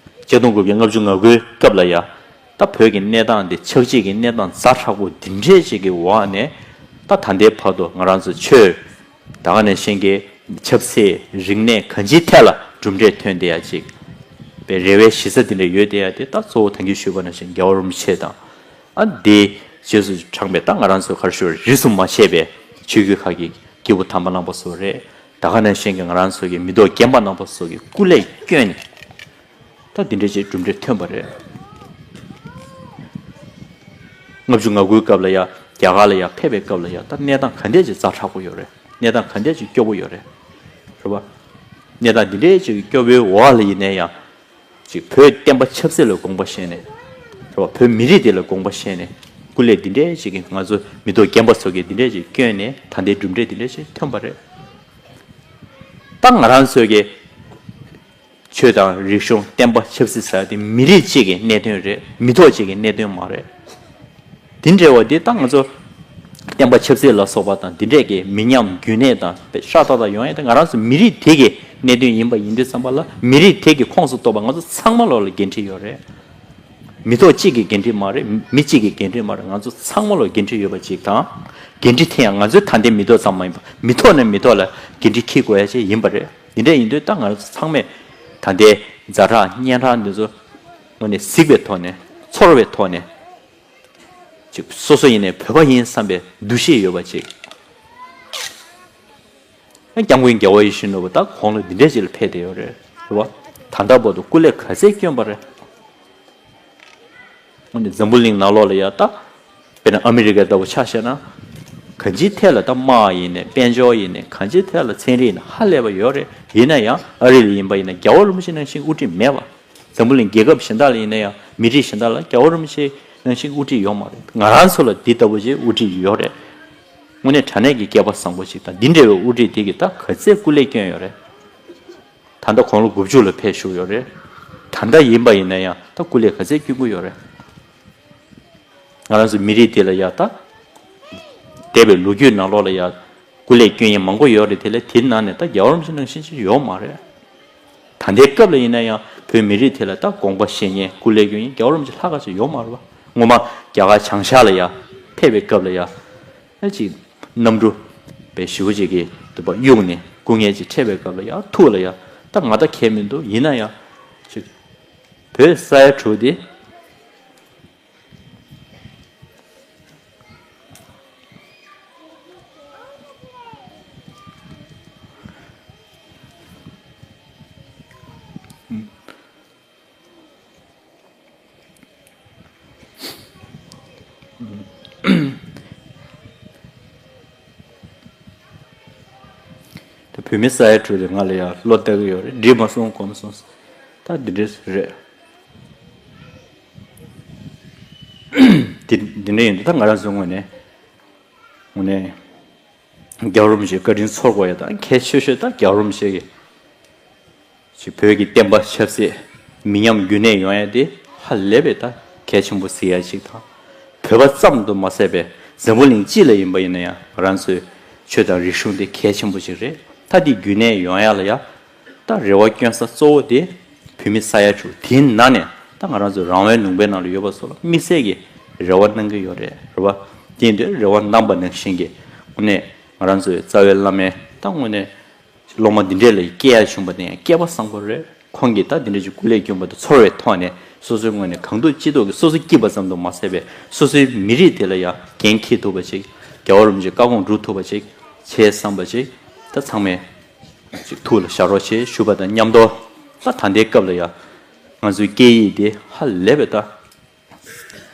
ཆིག་སྟོང་དགུ་བརྒྱ་ལྔ་བཅུ་ང་དགུའི་སྐབས་ལ་ཡ། ད་བོད་ཀྱི་གནས་སྟངས་འདི་ཆགས་འཇིག་གི་གནས་སྟངས་ཛ་དྲག་པོ་འདི་འདྲས་ཅིག་གི་འོག་ནས། ད་ད་ལྟའི་བར་དུ་ང་རང་ཚོ་ཆོས། ད་ག་ནང་བཞིན་གྱི་ཆབ་སྲིད་རིག་གནས་གང་ཅིའི་ཐད་ལ་གྲུབ་འབྲས་ཐོན་བསྡད་ཡ་ཅིག་པའི་རེ་བའི་གཞི་རྩ་འདི་འདྲ་ཡོད་བསྡད་ཡ་དེ་ད་གཙོ་བོ་ད་གིན་ཞུས་པ་ནང་བཞིན་རྒྱལ་བ་རིན་པོ་ཆེ་དང་། ཨ་འདི་རྗེས་སུ་འབྲངས་པའི་ད་ང་རང་ཚོ་ག་རེ་ཞུ་རེ་རིས་སུ་མ་ཆད་པའི་ཆོས་བརྒྱུད་ཁག་གི་སྐྱེས་བུ་དམ་པ་རྣམ་པ་ཚོ་རེད། ད་ག་ནང་བཞིན་གྱི་ང་རང་ཚོ་གི་མི་ཐོག་རྒན་པ་རྣམ་པ་ཚོ་གི་སྐུ་ལས་བསྐྱོན་ནས། ད་འདི་འདྲ་ཅིག་གྲུབ་འབྲས་ཐོན་པ་རེད། ལྔ་བཅུ་ང་དགུའི་སྐབས་ལ་ཡ་རྒྱ་གར་ལ་ཡ་ཕེབས་པའི་སྐབས་ལ་ཡ་ད་གནས་སྟངས་ག་འདྲས་ཅིག་ཛ་དྲག་པོ་ཡོད་རེད། གནས་སྟངས་ག་འདྲས་ཅིག་སྐྱོ་པོ་ཡོད་རེད། རེད་བ། གནས་སྟངས་འདི་འདྲས་ཅིག་སྐྱོ་པོའི་འོག་ལ་ཡིན་ན་ཡང་། ཅིག་བོད་བསྟན་པ་ཆབ་སྲིད་ལ་དགོངས་པ་བཞེས་ནས། རེད་བ། བོད་མི་རིགས་དེ་ལ་དགོངས་པ་བཞེས་ནས། སྐུ་ལས་འདི་འདྲས་ཅིག་གིས་ང་ཚོ་མི་ཐོག་རྒན་པ་ཚོ་གིས་འདི་འདྲས་ཅིག་བསྐྱོན་ནས་ད་ལྟའི་གྲུབ་འབྲས་འདི་འདྲས་ཅིག་ཐོན་པ་རེད། ད་ང་རང་ཚོ་གི་ཆོས་དང་རིག་གཞུང་བསྟན་པ་ཆབ་སྲིད་ཟེར་ཡ་དེ་མི་རིགས་གཅིག་གི་གནད་དོན་རེད། མི་ཐོག་གཅིག་གི་གནད་དོན་མ་རེད། དེ་འདྲ་བ་དེ་ད་ང་ཚོ་བསྟན་པ་ཆབ་སྲིད་ལ་སོགས་པ་དང་དེ་འདྲས་ཀྱི་མི་ཉམས་རྒྱུན་གནས་དང་དཔེ་ཤ་སྟག་སྟག་ཡོང་ཡ་དེ་ང་རང་ཚོ་མི་རིགས་དེ་གི་གནད་དོན་ཡིན་པ་ཡིན་དུས་ཙམ་པ་ལ་མི་རིགས་དེ་གི་ཁོངས་སུ་གཏོགས་པ་ང་ཚོ་ཚང་མ་ལོག་ལ་འགན་འཁྲི་ཡོད་རེད། མི་ཐོག་གཅིག་གི་འགན་འཁྲི་མ་རེད། མི་གཅིག་གི་འགན་འཁྲི་མ་རེད། ང་ཚོ་ཚང་མ་ལོག་འགན་འཁྲི་ཡོད་པ་ཅིག་དང་། འགན་འཁྲི་དེ་ཡང་ང་ཚོའི་ད་ལྟའི་མི་ཐོག་ཙམ་མ་ཡིན་པ་མི་ཐོག་ནས་མི་ཐོག་ལ་འགན་འཁྲི་འཁྱེར་དགོས་ཡ་ཅིག་ཡིན་པ་རེད། འདི་འདྲ་ཡིན་དུས་ད་ང་ཚོ་ཚང་མས་ད་ལྟའི་ཛ་དྲག་སྙན་གྲགས་འདི་ཚོ་དངོས་གནས་གཟིགས་པའི་ཐོག་ནས་ཚོར་བའི་ཐོག་ནས་ཅིག་སོ་སོ་ཡིན་ནའི་བོད་པ་ཡིན་བསམ་པའི་འདུ་ཤེས་ཡོད་པ་ཅིག་སྐྱབས་མགོན་རྒྱལ་བ་ཡིད་བཞིན་ནོར་བུ་ད་གོང་ལ་འདི་འདྲས་ཅིག་ལ་ཕེབས་བསྡད་ཡོད་རེད། རེད་བ། ད་ལྟ་བར་དུ་སྐུ་ལས་ག་ཚད་བསྐྱོན་པ་རེད། འོན་ཏེ་འཛམ་བུ་གླིང་ནང་ལོགས་ལ་ཡ་ད། དཔེར་ན་ཨ་མི་རི་ཀ་ལྟ་བུ་ཆ་བཞག་ན། གང་ཅིའི་ཐད་ལ་ད་དམག་ཡིན་ནའི་དཔལ་འབྱོར་ཡིན་ནའི་གང་ཅིའི་ཐད་ལ་ཚན་རིག་ཡིན་ནའི་ཧ་ལས་པ་ཡོད་རེད། ཡིན་ན་ཡང་ཨ་རི་ལ་ཡིན་པ་ཡིན་ན་རྒྱལ་བ་རིན་པོ་ཆེ་ནང་བཞིན་དབུ་ཁྲིད་མེད་པ། འཛམ་བུ་གླིང་རྒྱལ་ཁབ་གཞན་དག་ལ་ཡིན་ན་ཡང་མི་རིགས་གཞན་དག་ལ་རྒྱལ་བ་རིན་པོ་ཆེ་ནང་བཞིན་དབུ་ཁྲིད་ཡོད་མ་རེད། ང་རང་ཚོ་ལ་འདི་ལྟ་བུ་ཅིག་དབུ་ཁྲིད་ཡོད་རེད། དངོས་གནས་དྲང་གནས་ཀྱི་སྐལ་པ་བཟང་པོ་ཞིག་དང་། འདི་འདྲ་བའི་དབུ་ཁྲིད་དེ་གིས་ད་ག་ཚད་སྐུ་ལས་བསྐྱོན་ཡོད་རེད། ད་ལྟ་དགུང་ལོ་དགུ་བཅུ་ལ་ཕེབས་བཞུགས་ཡོད་རེད། ད་ལྟ་ཡིན་པ་ཡིན་ན་ཡང་ད་སྐུ་ལས་ག་ཚད་བསྐྱོན་གྱི་ཡོད་རེད། ང་རང་ཚོ་མི་རིགས་དེ་ལ་ཡ་ད། འདས་པའི་ལོ་རྒྱུས་ནང་ལོགས་ལ་ཡ། སྐུ་ལས་བསྐྱོན་མཁན་མང་པོ་ཡོད་རེད། དེ་ལས་དེའི་ནང་ནས་ད་རྒྱལ་བ་རིན་པོ་ཆེ་ནང་བཞིན་ཅིག་ཡོད་མ་རེད། ད་ལྟའི་སྐབས་ལ་ཡིན་ན་ཡང་བོད་མི་རིགས་དེ་ལ་ད་དགོངས་པ་བཞེས་མཁན་སྐུ་ལས་བསྐྱོན་མཁན་རྒྱལ་བ་རིན་པོ་ཆེ་ལྷག་ག་ཅིག་ཡོད་མ་རེད་པ། སྔོན་མ་རྒྱ་གར་བྱང་ཤར་ལ་ཡ་ཕེབས་པའི་སྐབས་ལ་ཡ། ཨ་ཅིག་གནམ་གྲུ་པའི་ཞེ་པོ་ཅིག་གིས་དུ་བ་གཡུགས་ནས་སྐུ་ངལ་ཅིག་འཕྲད་པའི་སྐབས་ལ་ཡ་ཐུགས་ལ་ཡ། ད་ང་ད་གལ་མི་འདུག་ཡིན་ན་ཡང་ཅིག་བོད་ས་ཡ་དྲུག་དེ། ད་བོད་མི་ས་ཡ་དྲུག་དེ་ང་ལ་ཡང་བློ་གཏད་ཀྱི་ཡོད་རེད། འགྲིག་མ་སོང་གོམས་སོང་། ད་འདི་འདྲས་རེད། འདི་འདི་འདྲ་ཡིན་དུས་ད་ང་རང་ཚོའི་ངོས་ནས་དངོས་གནས་རྒྱལ་བ་རིན་པོ་ཆེའི་བཀའ་དྲིན་ཚོར་དགོས་ཡ་ད་གལ་ཆེ་ཤོས་ད་རྒྱལ་བ་རིན་པོ་ཆེ་གི་ཅིག་བོད་ཀྱི་བསྟན་པ་ཆབ་སྲིད་མི་ཉམས་རྒྱུན་གནས་ཡོང་ཡ་དེ་ཧ་ལས་པའི་ད་གལ་ཆེན་པོ་གཟིགས་ཡ་ཅིག་དང་། བོད་པ་ཙམ་དུ་མ་ཟད་པའི་འཛམ་བུ་གླིང་སྤྱི་ལ་ཡིན་པ་ཡིན་ན་ཡང་ང་རང་ཚོའི་ཆོས་དང་རིག་གཞུང་དེ་གལ་ཆེན་པོ་ཅིག་རེད། ད་དེ་རྒྱུན་གནས་ཡོང་ཡ་ལ་ཡ་ད་རེ་བ་བསྐྱོན་ས་གཙོ་བོ་དེ་བོད་མི་ས་ཡ་དྲུག་དེའི་ནང་ནས་ད་ང་རང་ཚོའི་རང་དབང་ལུང་པའི་ནང་ལ་ཡོད་པ་ཚོ་ལ་དམིགས་བསལ་གྱི་རེ་བ་གནང་གི་ཡོད་རེད། རེད་བ། དེ་ཡིན་དུས་རེ་བ་གནང་པ་ནང་བཞིན་གྱི་དངོས་གནས་ང་རང་ཚོའི་རྩ་བའི་བླ་མའི་ད་དངོས་གནས། སློབ་མ་འདི་འདྲས་ལ་སྐྱེ་ཡ་བྱུང་བ་དེ་ཡང་སྐལ་པ་བཟང་པོ་རེད། ཁོང་གིས་ད་འདི་འདྲས་ཀྱི་སྐུ་ལས་བསྐྱོན་པ་དེ་ཚོར་བའི་ཐོག་ནས་སོ་སོའི་ངོས་ནས་གང་ཐུབ་ཅི་ཐུབ་ཀྱིས་སོ་སོ་སྐྱིད་པ་ཙམ་དུ་མ་ཟད་པའི་སོ་སོའི་མི་རིགས་དེ་ལ་ཡང་འགན་འཁྱེར་ཐུབ་པ་ཅིག་རྒྱལ་བ་རིན་པོ་ཆེའི་བཀའ་དགོངས་སྒྲུབ་ཐུབ་པ་ཅིག་བྱས་བསམ་པ་ཅིག་ད་ཚང་མས་ཅིག་ཐུགས་ལ་བཞག་རོགས་བྱེད་ཞུ་བ་དང་མཉམ་དུ། ད་ད་ལྟའི་སྐབས་ལ་ཡང་ང་ཚོའི་སྐད་ཡིག་དེ་ཧ་ལས་པའི་ད།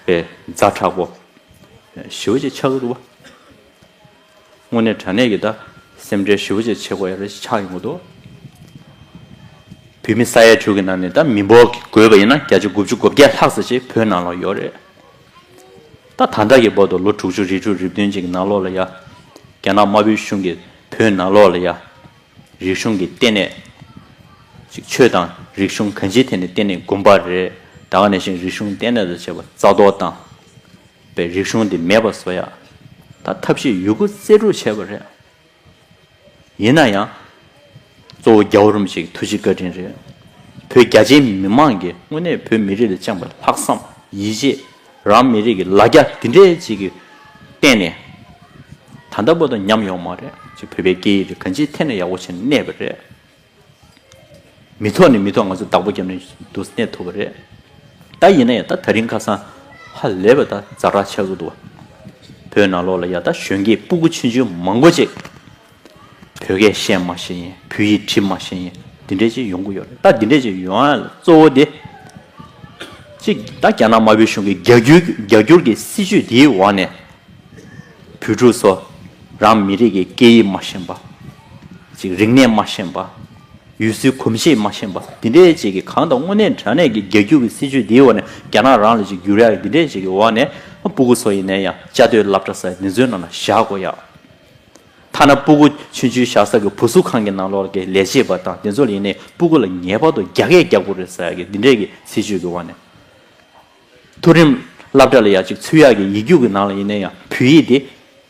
པའི་ཛ་དྲག་པོ་ཞེ་པོ་ཅིག་ཆགས་ཀྱི་འདུག་བ། དངོས་གནས་དྲང་གནས་ཀྱི་ད་སེམས་ཁྲལ་ཞེ་པོ་ཅིག་བྱེད་དགོས་ཡ་རེ་ཆགས་ཡོང་གི་འདུག་བོད་མི་ས་ཡ་དྲུག་གི་ནང་ནས་ད་མི་འབོར་གྱི་བགོས་པ་ཡིན་ན་བརྒྱ་ཆ་དགུ་བཅུ་གོ་བརྒྱད་ལྷག་ཙམ་ཅིག་བོད་ནང་ལ་ཡོད་རེད། ད་ད་ལྟ་གི་བར་དུ་ལོ་དྲུག་ཅུ་རེ་དྲུག་རེ་བདུན་ཅིག་གི་ནང་ལོགས་ལ་ཡ། རྒྱ་ནག་དམར་པོའི་གཞུང་གིས་བོད་ནང་ལོགས་ལ་ཡ། རིག་གཞུང་གི་ལྟེ་གནས། ཅིག་ཆོས་དང་རིག་གཞུང་གང་ཅིའི་ཐད་ནས་ལྟེ་གནས་དགོན་པ་རེད། ད་ག་ནང་བཞིན་རིག་གཞུང་ལྟེ་གནས་དང་བཅས་པ་རྩ་གཏོར་བཏང་བའི་རིག་གཞུང་འདི་མེད་པ་བཟོ་ཡ། ད་ཐབས་ཤེས་ཡོད་རྒུ་རྩལ་སྤྲུགས་བྱས་པ་རེད། ཡིན་ན་ཡང་། གཙོ་བོ་རྒྱལ་བ་རིན་པོ་ཆེའི་ཐུགས་རྗེ་བཀའ་དྲིན་རེད། བོད་རྒྱ་ཆེའི་མི་མང་གིས་དངོས་གནས་བོད་མི་རིགས་ལ་བཅངས་པའི་ལྷག་བསམ་ཡིད་ཆེས། རང་མི་རིགས་ཀྱི་ལ་རྒྱ་འདི་འདྲའི་ཅིག་གི་བརྟེན་ནས། ད་ལྟ་བར་དུ་ཉམས་ཡོང་མ་རེད། ཅིག་བོད་པའི་སྐད་ཡིག་དེ་གང་ཅིའི་ཐད་ནས་ཡག་པོ་བྱས་ནས་གནས་པ་རེད། མི་ཐོག་ནས་མི་ཐོག་ང་ཚོ་བདག་པོ་བརྒྱབ་ནས་འདུག་གནས་ཐུབ་པ་རེད། ད་ཡིན་ན་ཡང་ད་དེ་རིང་ཁ་སང་ཧ་ལས་པ་ད་ཛ་དྲག་ཆགས་ཀྱི་འདུག་བ། བོད་ནང་ལོགས་ལ་ཡ་ད་གཞོན་སྐྱེས་སྤུ་གུ་ཆུང་ཆུང་མང་པོ་ཅིག་བོད་སྐད་བཤད་མ་ཤེས་མཁན། བོད་ཡིག་འབྲི་མ་ཤེས་མཁན་འདི་འདྲས་ཅིག་ཡོང་གི་ཡོད་རེད། ད་འདི་འདྲས་ཅིག་ཡོང་ཡ་ལ་གཙོ་བོ་དེ། གཅིག་ད་རྒྱ་ནག་དམར་པོའི་གཞུང་གི་རྒྱ་སྒྱུར་རྒྱ་སྒྱུར་གྱི་སྲིད་བྱུས་དེའི་འོག་ནས། བོད་ཕྲུག་ཚོ་རང་མི་རིགས་ཀྱི་སྐད་ཡིག་མ་ཤེས་པ། ཅིག་རིག་གནས་མ་ཤེས་པ། ཡུལ་སྲོལ་གོམས་གཤིས་མ་ཤེས་པ་འདི་འདྲའི་ཅིག་གི་གང་དང་དངོས་གནས་དྲང་གནས་ཀྱི་རྒྱ་སྒྱུར་གྱི་སྲིད་བྱུས་འདིའི་འོག་ནས་རྒྱ་ནག་རང་ལ་ཅིག་བསྒྱུར་ཡག་གི་འདི་འདྲའི་ཅིག་གི་འོག་ནས་སྤུ་གུ་ཚོ་ཡིན་ན་ཡང་བཅའ་སྡོད་སློབ་གྲྭ་ཟེར་འདི་ཚོའི་ནང་ལ་བཞག་དགོས་ཡག་ཐ་ན་སྤུ་གུ་ཆུང་ཆུང་བཞག་ས་གི་བུ་གསོ་ཁང་གི་ནང་ལོགས་ཀྱི་ལས་བྱེད་པ་དང་དེ་ཚོ་ལ་ཡིན་ནའི་སྤུ་གུ་ལ་ངེས་པར་དུ་རྒྱ་སྐད་རྒྱག་དགོས་རེད་ཟེར་ཡག་གི་འདི་འདྲའི་གི་སྲིད་བྱུས་ཀྱི་འོག་ནས། མཐོ་རིམ་སློབ་གྲྭ་ལ་ཡ་གཅིག་ཚུད་ཡག་གི་ཡིག་རྒྱུགས་ཀྱི་ནང་ལ་ཡིན་ན་ཡང་བོད་ཡིག་འདི་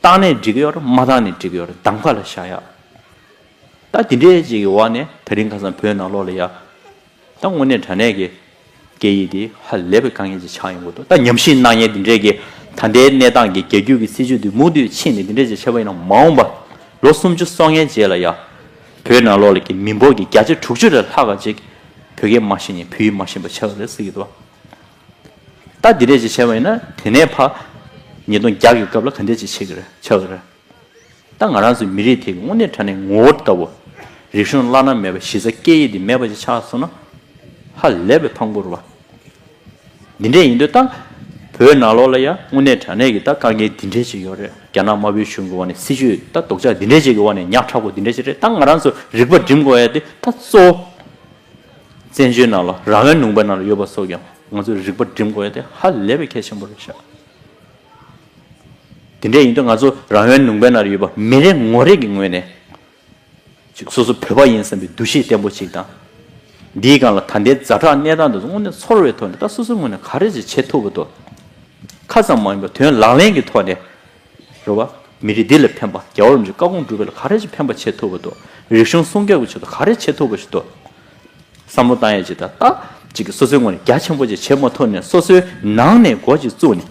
བཏང་ནའི་འགྲིག་གི་ཡོད་རེད། མ་བཏང་ནའི་འགྲིག་གི་ཡོད་རེད། གདམ་ག་ལ་བཞག་ཡག་ད་འདི་འདྲའི་ཅིག་གི་འོག་ནས་དེ་རིང་ཁ་སང་བོད་ནང་ལོགས་ལ་ཡ། ད་དངོས་གནས་དྲང་གནས་ཀྱི་སྐད་ཡིག་འདི་ཧ་ལས་པའི་དཀའ་ངལ་ཅིག་ཆགས་ཡོང་གི་འདུག་ད་ཉམས་ཞིབ་གནང་མཁན་འདི་འདྲའི་གི་ད་ལྟའི་གནས་སྟངས་ཀྱི་རྒྱ་སྒྱུར་གྱི་སྲིད་བྱུས་འདི་མུ་མཐུད་ཕྱིན་ནས་འདི་འདྲའི་ཅིག་བྱས་པ་ཡིན་ན་མ་འོངས་པ་ལོ་སུམ་ཅུ་སོ་ལྔའི་རྗེས་ལ་ཡ། བོད་ནང་ལོགས་ལ་གི་མི་འབོར་གྱི་བརྒྱ་ཆ་དྲུག་ཅུ་ལས་ལྷག་ག་ཅིག་བོད་སྐད་མ་ཤེས་མཁན། བོད་ཡིག་མ་ཤེས་པ་ཆགས་ཀྱི་རེད་ཟེར་གྱི་འདུག་ད་འདི་འདྲས་ཅིག་བྱས་པ་ཡིན་ན་དེ་ནས་ཕར་ཉིས་སྟོང་བརྒྱ་གི་སྐབས་ལ་ག་འདྲས་ཅིག་ཆགས་ཀྱི་རེད། ཆགས་ཀྱི་རེད། ད་ང་རང་ཚོའི་མི་རིགས་དེ་གི་དངོས་གནས་དྲང་གནས་ངོ་བོ་ལྟ་བུ། རིག་གཞུང་བླ་ན་མེད་པ། གཞི་རྩ་སྐད་ཡིག་འདི་མེད་པ་ཅིག་ཆགས་སོང་ན་ཧ་ལས་པའི་ཕངས་པོ་རེད་བ། འདི་འདྲས་ཡིན་དུས་ད་བོད་ནང་ལོགས་ལ་ཡ་དངོས་གནས་དྲང་གནས་ཀྱི་ད་དཀའ་ངལ་འདི་འདྲས་ཅིག་ཡོད་རེད། རྒྱ་ནག་དམར་པོའི་གཞུང་གི་འོག་ནས་སྲིད་བྱུས་ད་ལྡོག་ཆ་འདི་འདྲས་ཅིག་གི་འོག་ནས་ཉག་ཕྲ་པོ་འདི་འདྲས་ཅིག་རེད། ད་ང་རང་ཚོ་རིག་པ་སྒྲིམ་དགོས་ཡ་དེ་ད་གཙོ་བོ། བཙན་བྱོལ་ནང་ལ་རང་དབང་ལུང་པའི་ནང་ལ་ཡོད་པ་སོགས་ཀྱང་ང་ཚོས་རིག་པ་སྒྲིམ་དགོས་ཡ་དེ་ཧ་ལས་པའི་གལ་ཆེན་པོ་རེད་ཤག་དེ་འདྲ་ཡིན་དུས་ང་ཚོ་རང་ཡུལ་ལུང་པའི་ནང་ལ་ཡོད་པ་མི་རེ་ངོ་རེ་གི་ངོས་ནས་ཅིག་སོ་སོ་བོད་པ་ཡིན་བསམ་པའི་འདུ་ཤེས་བརྟན་པོ་ཅིག་དང་། འདིའི་སྒང་ལ་ད་ལྟའི་ཛ་དྲག་གནས་སྟངས་དེ་ཚོ་དངོས་གནས་ཚོར་བའི་ཐོག་ནས་ད་སོ་སོའི་ངོས་ནས་ག་རེ་ཅིག་བྱེད་ཐུབ་པ་འདུག་ཁ་ཙམ་མ་ཡིན་པར་དོན་ལག་ལེན་གྱི་ཐོག་ནས། རེད་བ། མི་རིགས་འདི་ལ་ཕན་པ། རྒྱལ་བ་རིན་པོ་ཆེའི་བཀའ་དགོངས་སྒྲུབ་པ་ལ་ག་རེ་ཅིག་ཕན་པ་བྱེད་ཐུབ་པ་འདུག་རིག་གཞུང་སྲུང་སྐྱོབ་ཀྱི་ཆེད་དུ་ག་རེ་བྱེད་ཐུབ་པ་ཞིག་འདུག་བསམ་བློ་བཏང་ཡས་ཅིག་དང་། ད་ཅིག་སོ་སོའི་ངོས་ནས་རྒྱ་ཆེན་པོ་ཅིག་བྱེད་མ་ཐུབ་ནས་སོ་སོའི་ནང་ནས་འགོ་ཅིག་བཙུགས་ནས།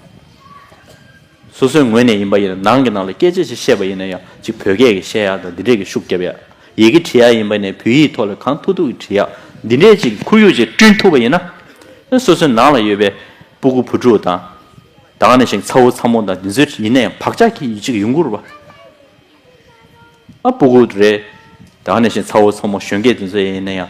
སོ་སོའི་ངོས་ནས་ཡིན་པ་ཡིན་ན་ནང་གི་ནང་ལ་སྐད་ཆ་ཞིག་བཤད་པ་ཡིན་ན་ཡང་ཅིག་བོད་སྐད་ཀྱི་བཤད་ཡག་དང་འདི་འདྲས་ཀྱི་ཤུགས་རྒྱབ་ཡག་ཡི་གེ་འབྲི་ཡག་ཡིན་པ་ནས་བོད་ཡིག་ཐོག་ལ་གང་ཐུབ་ཐུབ་ཀྱི་འབྲི་ཡག་འདི་འདྲས་ཅིག་ཁོར་ཡུག་ཅིག་བསྐྲུན་ཐུབ་པ་ཡིན་ན། སོ་སོའི་ནང་ལ་ཡོད་པའི་སྤུ་གུ་བུ་ཕྲུག་དང་། ད་ག་ནང་བཞིན་ཚ་བོ་ཚ་མོ་དང་འདི་ཚོ་ཡིན་ན་ཡང་བག་ཆགས་ཀྱི་ཡིད་ཅིག་ཡོང་གི་རེད་པ། ཨ་སྤུ་གུ་རེད། ད་ག་ནང་བཞིན་ཚ་བོ་ཚ་མོ་གཞོན་སྐྱེས་དེ་ཚོ་ཡིན་ན་ཡང་།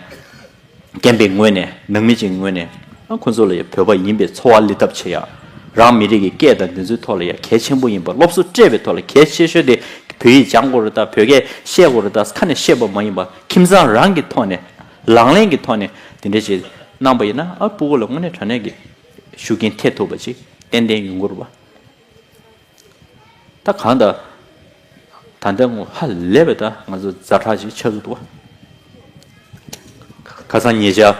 རྒན་པའི་ངོས་ནས་ནང་མི་གཅིག་ངོས་ནས་ཨ་ཁོ་ཚོ་ལ་ཡང་བོད་པ་ཡིན་པའི་ཚོར་བ་སླེབས་ཐབས་བྱེད་ཡག་རང་མི་རིགས་ཀྱི་སྐད་དང་དེ་ཚོའི་ཐོག་ལ་ཡང་གལ་ཆེན་པོ་ཡིན་པ། སློབ་གསོ་སྤྲད་པའི་ཐོག་ལ་གལ་ཆེ་ཤོས་དེ་བོད་ཡིག་སྦྱང་དགོས་རེད་ད། བོད་སྐད་བཤད་དགོས་རེད་ད། ཁ་ནས་བཤད་པ་མ་ཡིན་པ་ཁྱིམ་ཚང་རང་གི་ཐོག་ནས་ལག་ལེན་གྱི་ཐོག་ནས་དེ་འདྲ་ཞིག་གནང་པ་ཡིན་ན། ཨ་སྤུ་གུ་ལ་དངོས་གནས་དྲང་གནས་ཀྱི་ཤུགས་རྐྱེན་ཐེབས་ཐུབ་པ་ཅིག་ཏན་ཏན་ཡོང་གི་རེད་པ། ད་གང་ལྟར། ད་ལྟ་ངོ་ཧ་ལས་པའི་ད་ང་ཚོ་ཛ་དྲག་ཅིག་ཆགས་ཀྱི་འདུག་བ། ཁ་སང་ཉེ་ཆར།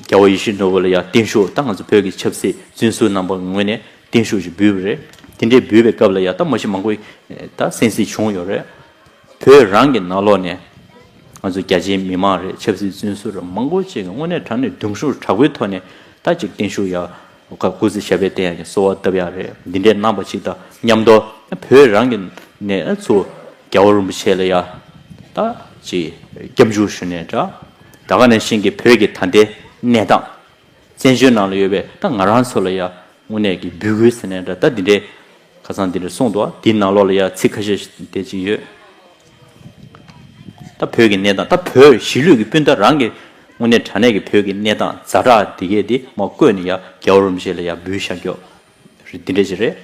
རྒྱལ་བ་ཡིད་བཞིན་ནོར་བུ་ལ་ཡང་བརྟན་བཞུགས། ད་ང་ཚོ་བོད་ཀྱི་ཆབ་སྲིད་བཙོན་ཟུར་རྣམ་པ་ངོས་ནས་བརྟན་བཞུགས་ཤིག་འབུལ་བ་རེད། དེ་འདྲའི་འབུལ་བའི་སྐབས་ལ་ཡང་ད་མ་གཞི་མང་པོ་ད་གསན་གཟིགས་བྱུང་ཡོད་རེད། བོད་རང་གི་ནང་ལོགས་ནས་ང་ཚོ་རྒྱ་ཆེའི་མི་མང་རེད། ཆབ་སྲིད་བཙོན་ཟུར་རེད། མང་པོ་ཅིག་གིས་དངོས་གནས་དྲང་གནས་གདུང་ཤུགས་དྲག་པོའི་ཐོག་ནས་ད་ཅིག་བརྟན་བཞུགས་ཡ། སྐུ་ཚེ་ཞབས་པད་བརྟན་ཡག་གི་གསོལ་བ་བཏབ་ཡག་རེད། འདི་འདྲའི་གནང་བ་ཅིག་དང་མཉམ་དུ་བོད་རང་གི་ནས་ཚུར་རྒྱལ་བ་རིན་པོ་ཆེ་ལ་ཡ་ད་ཅིག་སྐྱབས་འཇུག་ཞུ་ནས་འདྲ། ད་ག་ནང་བཞིན་གྱི་བོད་ཀྱི་ད་ལྟའི་གནས་སྟངས། བཙན་བྱོལ་ནང་ལ་ཡོད་པའི་ད་ང་རང་ཚོ་ལ་ཡ་དངོས་གནས་ཀྱི་འབོད་སྐུལ་ཟེར་ནས་འདྲ། ད་འདི་འདྲའི་ཁ་སང་འདི་འདྲ་གསུངས་འདུག་འདིའི་ནང་ལོགས་ལ་ཡ་ཚིག་ཁ་ཤས་ཤིག་དེ་ཅིག་ཡོད། ད་བོད་ཀྱི་གནས་སྟངས། ད་བོད་གཞིས་ལུས་ཀྱི་སྤུན་ཟླ་རང་གི་དངོས་གནས་དྲང་གནས་ཀྱི་བོད་ཀྱི་གནས་སྟངས་ཛ་དྲག་འདི་གས་འདི་མར་བཀོད་ནས་ཡ་རྒྱལ་བ་རིན་པོ་ཆེ་ལ་ཡ་འབུལ་བཞག་རྒྱུ་རེད། འདི་འདྲ་ཅིག་རེད།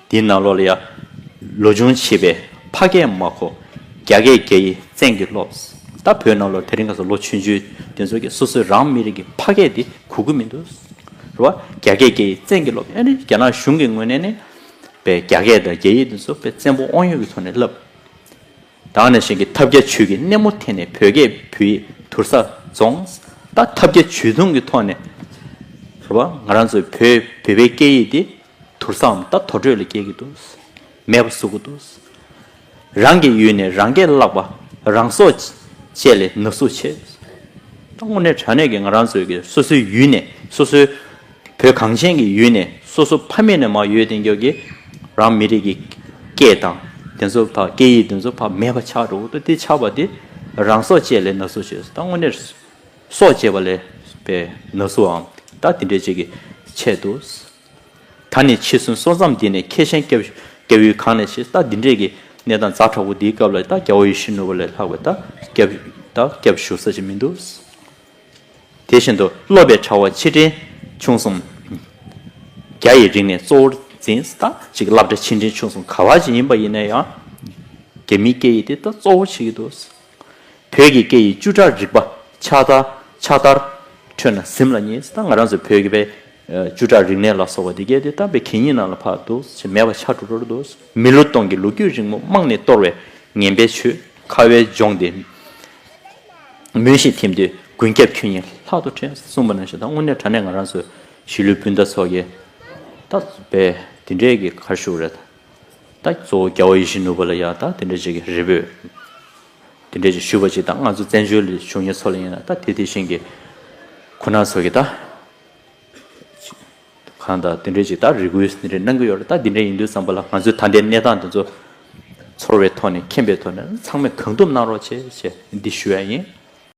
འདིའི་ནང་ལོགས་ལ་ཡ། ལོ་ཆུང་བྱིས་པའི་ཕ་སྐད་མ་གོ། རྒྱ་སྐད་རྒྱ་ཡིག་བཙན་གྱིས་སློབས། ད་བོད་ནང་ལོགས་དེ་རིང་ཁ་སང་ལོ་ཆུང་ཆུང་དེ་ཚོ་གིས་སོ་སོའི་རང་མི་རིགས་ཀྱི་ཕ་སྐད་འདི་གོ་གི་མི་འདུག་རེད་བ། རྒྱ་སྐད་རྒྱ་ཡིག་བཙན་གྱིས་སློབས། ཨ་ནི་རྒྱ་ནག་གཞུང་གི་ངོས་ནས་ནི། པའི་རྒྱ་སྐད་དང་རྒྱ་ཡིག་འདི་ཚོ་དཔེ་བཙན་པོ་དབང་ཡོད་ཀྱི་ཐོག་ནས་བསླབས། ད་ག་ནང་བཞིན་གྱི་ཐབས་བརྒྱ་ཇུས་ཀྱི་སྣེ་མོ་འཐེན་ནས་བོད་སྐད་བོད་ཡིག་དུར་ས་རྫོགས། ད་ཐབས་བརྒྱ་ཇུས་སྟོང་གི་ཐོག་ནས། རེད་བ། ང་རང་ཚོའི་བོད་བོད་པའི་སྐད་ཡིག་འདི་དུར་སའམ་ད་དུར་ཁྲོད་ལ་སྐྱེལ་གྱི་འདུག་མེད་པ་བཟོ་གི་འདུག་རང་གི་ཡུལ་ནས་རང་སྐད་བརླག་པ། རང་སྲོག་བཅད་ལས་ན་ཟུག་ཆེ། ད་དངོས་གནས་དྲང་གནས་ཀྱི་ང་རང་ཚོའི་གི་སོ་སོའི་ཡུལ་ནས་སོ་སོའི་བོད་གངས་ཅན་གྱི་ཡུལ་ནས་སོ་སོ་ཕ་མེས་ནས་མར་ཡོད་དེ་འགྱོ་གི་རང་མི་རིགས་ཀྱི་སྐད་དང་དེ་ཚོ་ཕར་སྐད་ཡིག་དེ་ཚོ་ཕར་མེད་པ་ཆགས་འགྲོ་གི་འདུག་དེ་ཆགས་པ་དེ་རང་སྲོག་བཅད་ལས་ན་ཟུག་ཆེ། ད་དངོས་གནས་སྲོག་བཅད་པ་ལས་པའི་ན་ཟུག་འམ་ད་དེ་འདྲས་ཅིག་གི་ཆེད་དུ། ད་ནི་འཆི་གསོན་སོ་མཚམས་འདི་ནས། ཁྱེད་གཞན་སྐྱབས་སྐྱབས་ཡུལ་གང་ནས་ཆེ། ད་འདི་འདྲས་ཀྱི་གནས་སྟངས་ཛ་དྲག་པོ་འདིའི་སྐབས་ལ་ད་རྒྱལ་བ་ཡིད་བཞིན་ནོར་བུ་ལས་ལྷག་པའི་ད་སྐྱབས་ད་སྐྱབས་ཞུ་ས་ཞིག་མི་འདུག་དེ་བཞིན་དུ་སློབ་པའི་གྲྭ་བ་ཆེ་འབྲིང་ཆུང་གསུམ། རྒྱ་ཡི་རིག་གནས་གཙོ་བོར་འཛིན། ད་ཅིག་སློབ་གྲྭ་ཆེ་འབྲིང་ཆུང་གསུམ་ག་བ་ཅིག་ཡིན་པ་ཡིན་ན་ཡང་། རྒྱ་མིའི་སྐད་ཡིག་དེ་ད་གཙོ་བོ་བྱེད་ཀྱི་འདུག་བོད་ཀྱི་སྐད་ཡིག་བཅུ་ཕྲག་རིག་པ་ཕྱག་དར་ཕྱག་དར་ཁྲོད་ན་གཟིམ་ལ་ཉེ། ད་ང་རང་ཚོའི་བོད་ཀྱི་བའི་བཅུ་ཕྲག་རིག་གནས་ལ་སོགས་པ་འདི་གས་དེ་ད་བའི་གད་སྙིགས་ནང་ལ་ཕར་འདུག་ཅེས་མེད་པ་ཆགས་འགྲོ་འགྲོ་འདུག་མི་ལོ་སྟོང་གི་ལོ་རྒྱུས་རིང་མོ་རྨང་ནས་གཏོར་བའི་ངན་པའི་ཆོས། ཁ་བའི་ལྗོངས་འདི་མུན་བཞིན་ཐིམ་དུས་མགོན་སྐྱབས་ཁྱོད་ཉིད་ལྷག་ཏུ་དྲན། གསུངས་པ་ནང་བཞིན་ད་དངོས་གནས་དྲང་གནས་ང་རང་ཚོའི་གཞིས་ལུས་སྤུན་ཟླ་ཚོ་གིས་ད་བའི་འདི་འདྲའི་གི་གར་ཞུགས་རེད། ད་གཙོ་བོ་རྒྱལ་བ་ཡིད་བཞིན་ནོར་བུ་ལ་ཡ་ད་དེ་འདྲ་ཅིག་གི་རེ་འབོད་དེ་འདྲ་ཅིག་ཞུས་པ་ཅིག་དང་། ང་ཚོ་བཙན་བྱོལ་ལ་བཞུགས་མཁན་ཚོ་ལ་ཡིན་ན་ད་དེ་དེ་བཞིན་གྱི་ཁོ་ན་ཚོ་གི་ད་གང་ད་དེ་འདྲ་ཅིག་ད་རེ་སྐུལ་དེ་འདྲ་གནང་གི་ཡོད་རེད། ད་དེ་འདྲ་ཡིན་དུས་ཙམ་པ་ལ་ང་ཚོས་ད་ལྟའི་གནས་སྟངས་དེ་ཚོ་ཚོར་བའི་ཐོག་ནས་མཁྱེན་པའི་ཐོག་ནས་ཚང་མས་གང་ཐུབ་གནང་རོགས་བྱེད་ཅེས་འདི་ཞུ་ཡ་ཡིན།